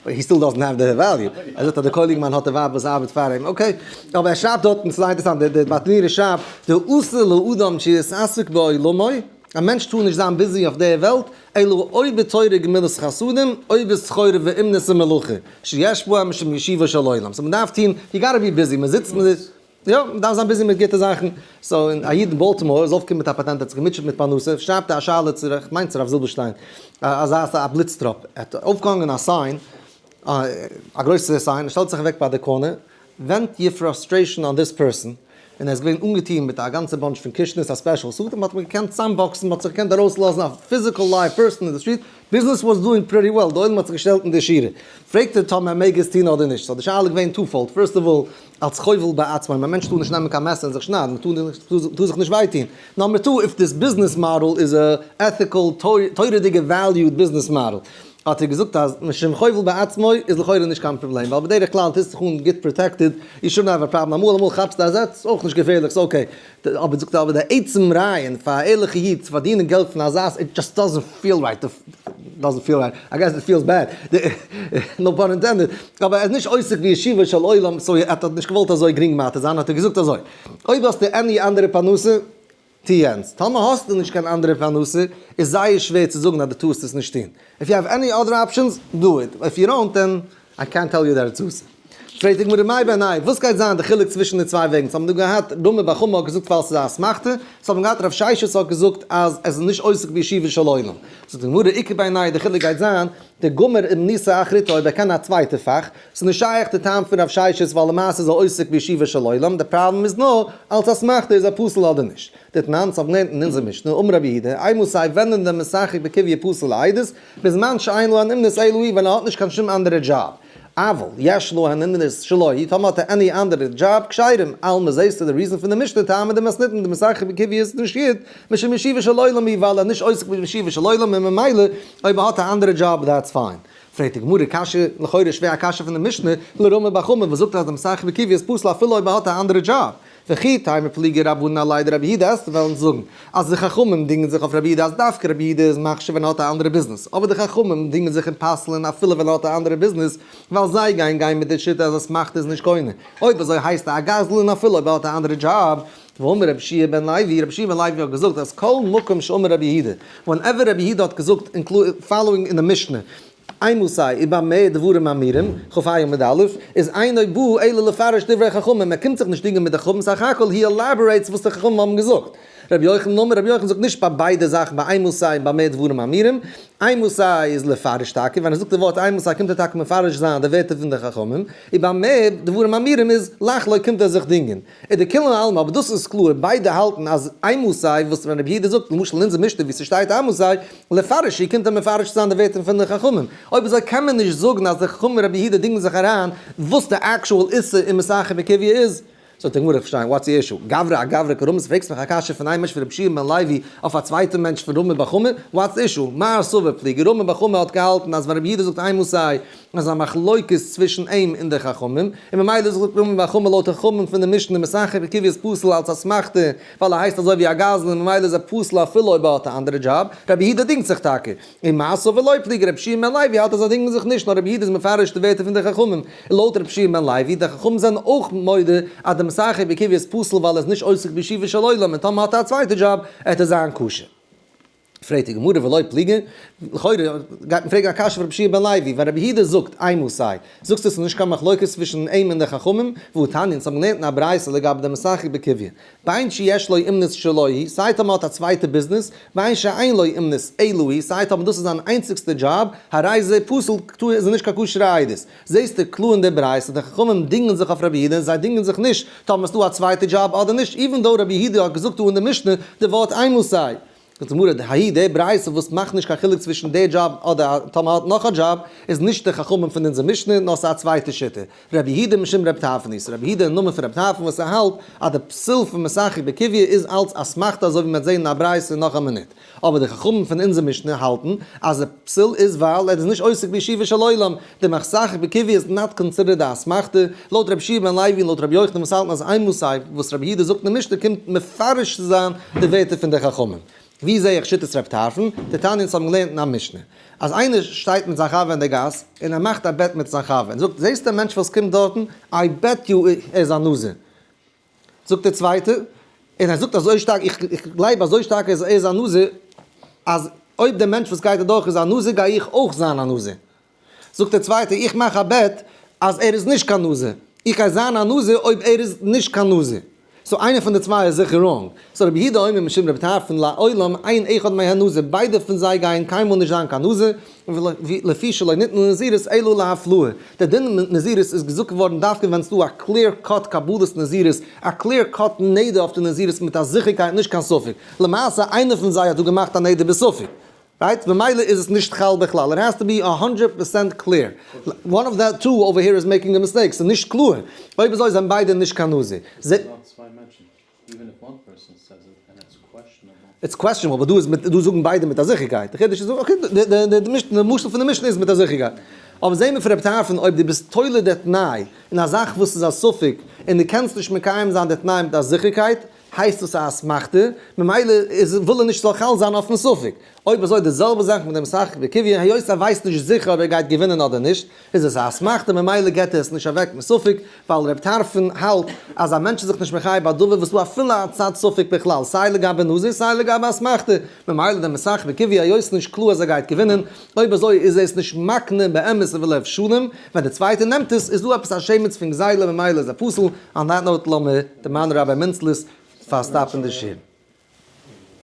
But he still doesn't have the value. ער זאגט אז דער כולל אינגערמאן האט א ווייב וואס ארבעט פאר אים. Okay. אבער ער שרייבט דארטן, ס'איז זייער אינטערעסאנט, דער ברטנורא שרייבט, דאסור לאדם שיתעסק בעולמו, א מענטש טאר נישט זיין busy אויף דער וועלט, אלא או בתורה גמילות חסדים, או בסחורה ואומנות ומלאכה, שיש בהם משום ישובו של עולם. So מ'דארף טון, you gotta be busy, מ'זיצט מיט. יא, מ'דארף זיין busy מיט גוטע זאכן. So, א איד אין באלטימאר איז אויפגעקומען מיט א פאטענט, ער האט זיך געמוטשעט מיט פרנסה, שרייבט ער א שאלה צו ר', כ'מיין צו רב זילבערשטיין, אזא א בליץ טראפ. ער האט אויפגעהאנגען א sign, א גרויסע sign, ער שטעלט זיך אוועק ביי די corner, vent your frustration on this person, און ער איז געווען אנגעטון מיט א גאנצע bunch פון קישנעס, א special suit, און מ'האט אים געקענט צאמבאקסן, מ'האט זיך געקענט ארויסלאזן א physical live person אין די street, business was doing pretty well, די עולם האט זיך געשטעלט אין די שורה. פרעגט ער טאמער ער מעג עס טון אדער נישט, so די שאלה איז געווען twofold, first of all, אלס חובל בעצמו, א מענטש טאר נישט נעמען קיין מעסער און זיך שניידן, מ'טאר זיך נישט וויי טון. number two, if this business model איז א ethical, תורה'דיגע valued business model. האט ער געזאגט אז משום חובל בעצמו איז לכאורה נישט קיין פראבלעם, ווייל בדרך כלל טוסט זיך אן גוט protected, you shouldn't have a problem, אמאל אמאל כאפסטו א זעץ, אויך נישט געפערליך, ס'איז okay. אבער זאגט ער אבער די עצם רעיון פאר א ערליכע איד צו פארדינען געלט פון אזא it just doesn't feel right, doesn't feel right, I guess it feels bad, no pun intended, אבער ער איז נישט עוסק בישובו של עולם, so ער האט נישט געוואלט אזוי גרינג מתיר זיין, האט ער געזאגט אזוי, אויב האסטו any אנדערע פרנסה, טו יענץ. טאמער האסטו נישט קיין אנדערע פרנסה, איז זייער שווער צו זאגן אז דו טארסט עס נישט טון. if you have any other options, do it. if you don't, then I can't tell you that it's אסור. פרעגט די גמרא מאי בינייהו, וואס גייט זיין די חילוק צווישן די צוויי וועגן? ס'האבן דא געהאט רמי בר חמא האט געזאגט ווייל ס'איז א אסמכתא, ס'האבן געהאט רב ששת האט געזאגט אז עס איז נישט עוסק בישובו של עולם. זאגט די גמרא איכא בינייהו די חילוק גייט זיין, דגמר אומנותא אחריתי אויב ער קען א צווייטע פאך, ס'איז נישט שייך די טעם פון רב ששת ווייל למעשה איז ער עוסק בישובו של עולם, די פראבלעם איז נאר אלס אסמכתא איז ער פסול אדער נישט. דתנן, ס'האט געלערנט אין אונזער משנה, אמר רבי יהודה, אימתי ווען איז דער משחק בקוביא פסול לעדות, בזמן שאין לו אן אומנות אלא היא ווען ער האט נישט קיין שום אנדערע דזשאב. אבל יש לו אן אומנות שלו היא, טאמער האט ער any אנדערע דזשאב, כשרים, אלמא זעסטו די reason פון די משנה טעמא דמתניתין די משחק בקוביא איז נישט גוט, משום ישובו של עולם היא ווייל ער איז נישט עוסק בישובו של עולם און ממילא אויב ער האט א אנדערע דזשאב that's fine. פרעגט די גמרא קשיא, לכאורה שווער א קשיא פון די משנה, לרמי בר חמא וואס זאגט אז די משחק בקוביא איז פסול אפילו אויב ער האט א אנדערע דזשאב. וכי תימא פליגי רבנן עליה דרבי יהודה עסטו וועלן זאגן אז די חכמים דינגען זיך אויף רבי יהודה אז דווקא רבי יהודה איז מכשיר ווען ער האט א אנדערע ביזנעס אבער די חכמים דינגען זיך און פסל'ען אפילו ווען ער האט א אנדערע ביזנעס ווייל זיי גייען גיין מיט די שיטה אז אסמכתא איז נישט קונה אויב אזוי הייסט ער א גזלן אפילו אויב ער האט א אנדערע דזשאב. ואמר רבי יהושע בן לוי, רבי יהושע בן לוי האט געזאגט אז כל מקום שאמר רבי יהודה, whenever רבי יהודה האט געזאגט following אין די משנה, אימתי ובמה דברים אמורים, כ"ה עמוד א', איז אינו בא אלא לפרש דברי חכמים, ער קומט זיך נישט דינגען מיט די חכמים, סך הכל he elaborates וואס די חכמים האבן געזאגט. רבי יוחנן אמר, רבי יוחנן זאגט נישט ביי ביידע זאכן ביי אימתי און במה דברים אמורים, אימתי איז לפרש טאקע, ווען ער זאגט די ווארט אימתי קומט ער טאקע מפרש זיין די ווערטער פון די חכמים, ובמה דברים אמורים איז לחלוק קומט ער זיך דינגען. איז דכולי עלמא, אבער דאס איז קלאר, ביידע האלטן אז אימתי, וואס ווען רבי יהודה זאגט, למשל אין אונזער משנה ווי ס'שטייט אימתי, לפרש היא קומט ער מפרש צו זיין די ווערטער פון די חכמים. אויב אזוי קען מען נישט זאגן אז די חכמים און רבי יהודה דינגן זיך אריין וואס די actual איסור אין משחק בקוביא איז. זאגט די גמרא, איך פארשטיי, what's the issue? גברא אגברא קרמית, פרעגסט מיך א קשיא פון איין מענטש פון רבי יהושע בן לוי אויף א צווייטע מענטש פון רמי בר חמא, what's the issue? מר סבר פליגי, רמי בר חמא האט געהאלטן אז ווען רבי יהודה זאגט אימתי איז א מחלוקת צווישן אים און די חכמים, און ממילא זאגט רמי בר חמא לויט די חכמים פון די משנה משחק בקוביא איז פסול אלס אסמכתא, ווייל ער הייסט אזוי ווי א גזלן און ממילא איז ער פסול אפילו אויב ער האט א אנדערע דזשאב, רבי יהודה דינגט זיך טאקע, און מר סבר לא פליגי רבי יהושע בן לוי האלט אז זיי דינגען זיך נישט נאר רבי יהודה איז מפרש די ווערטער פון די חכמים, און לויט רבי יהושע בן לוי די חכמים זענען אויך מודה אז די משחק בקוביא איז פסול ווייל ער איז נישט עוסק בישובו של עולם און טאמער האט ער א צווייטע דזשאב עט עס זיין כשר. פרעגט די גמרא ולא פליגי, לכאורה גייט מען פרעגן א קשיא פון רבי יהושע בן לוי, ווען רבי יהודה זאגט אימתי, זאגסטו עס איז נישט קיין מחלוקת צווישן אים און די חכמים, והא תניא, אונז האבן געלערנט אין א ברייתא לגבי די משחק בקוביא, בין שיש לו אומנות שלו היא, סיי טאמער האט א צווייטע ביזנעס, בין שאין לו אומנות אלא היא, סיי טאמער דאס איז זיין איינציגסטע דזשאב, הרי זה פסול, איז ער נישט קיין כשר'ע עדות. זעסטו קלאר אין די ברייתא, די חכמים דינגען זיך אויף רבי יהודה און זיי דינגען זיך נישט טאמער ס'דא א צווייטע דזשאב אדער נישט, even though רבי יהודה האט געזאגט דא אין די משנה די ווארט אימתי. זאגט די גמרא, ההיא די ברייתא וואס מאכט נישט קיין חילוק צווישן די דזשאב אדער טאמער האט נאך א דזשאב, איז נישט די חכמים פון אונזער משנה נאר ס'איז א צווייטע שיטה, רבי יהודה משום רבי טרפון היא, ס'איז רבי יהודה אין נאמען פון רבי טרפון וואס ער האלט אז די פסול פון משחק בקוביא איז אלץ אסמכתא אזוי ווי מ'וועט זען אין א ברייתא נאך א מינוט. אבער די חכמים פון אונזער משנה האלטן אז די פסול איז ווייל ער איז נישט עוסק בישובו של עולם, די משחק בקוביא איז not considered א אסמכתא, לויט רבי יהושע בן לוי און לויט רבי יוחנן וואס האלטן אז אימתי וואס רבי יהודה זאגט אין די משנה קומט מפרש צו זיין די ווערטער פון די חכמים. ווי זעה איך שיטת רב טרפון? דתניא אונז האבן געלערנט אין א משנה אז איינער שטייט מיט זיין חבר אין די גאס און ער מאכט א bet מיט זיין חבר און זאגט זעסט דעם מענטש וואס קומט דארטן? I bet you ער איז א נזיר. זאגט דער צווייטער, און ער זאגט אזוי שטארק, איך גלייב אזוי שטארק אז ער איז א נזיר, אז אויב דער מענטש וואס גייט אדורך איז א נזיר גיי איך אויך זיין א נזיר. זאגט דער צווייטער, איך מאך א bet אז ער איז נישט קיין נזיר. איך גיי זיין א נזיר אויב ער איז נישט קיין נזיר. so איינער פון די צוויי איז זיכער wrong. so רבי יהודה אומר משום רבי טרפון לעולם אין אחד מהן נזיר, ביידע פון זיי גייען קיינמאל נישט זיין קיין נזיר, לפי שלא ניתנה נזירות אלא להפלאה. דער דין נזירות איז געזאגט געווארן דווקא ווען ס'דא א clear cut קבלת נזירות, א clear cut נדר אויף די נזירות מיט א זיכערקייט נישט קיין ספק. למעשה איינער פון זיי האט דא געמאכט א נדר בספק. right? ממילא איז עס נישט חל בכלל. It has to be a hundred percent clear. One of the two over here is making a mistake. ס'איז נישט קלאר. אויב אזוי זענען ביידע נישט קיין נזיר. It's questionable, אבער דא איז מיט, דא זאגן ביידע מיט א זיכערקייט. די חידוש איז, okay, די די די משל פון די משנה איז מיט א זיכערקייט. אבער זעהן מיר פון רבי טרפון אויב דו ביסט תולה די תנאי אין א זאך וואס איז א ספק און דו קענסט נישט מקיים זיין די תנאי מיט א זיכערקייט, הייסט עס א אסמכתא, ממילא איז וויל ער נישט ס'זאל חל זיין אויפן ספק. אויב אזוי די זעלבע זאך מיט דעם משחק בקוביא, היות ער ווייסט נישט זיכער אויב ער גייט געווינען אדער נישט, איז עס א אסמכתא ממילא געט ער עס נישט אוועק מספק, ווייל ר' טרפון האלט אז א מענטש איז זיך נישט מחייב ביי דבר וואס דא אפילו א צד ספק בכלל, סיי לגבי נזיר סיי לגבי אסמכתא, ממילא דער משחק בקוביא היות נישט קלאר אז ער גייט געווינען, אויב אזוי איז עס נישט מקנה באמת ובלב שלם, ווען דער צווייטער נעמט עס איז דא עפעס א שמץ פון גזילה ממילא איז ער פסול, on that note לאמיר דערמאנען ראביי מינצלעס פאר stop ן די שיעור.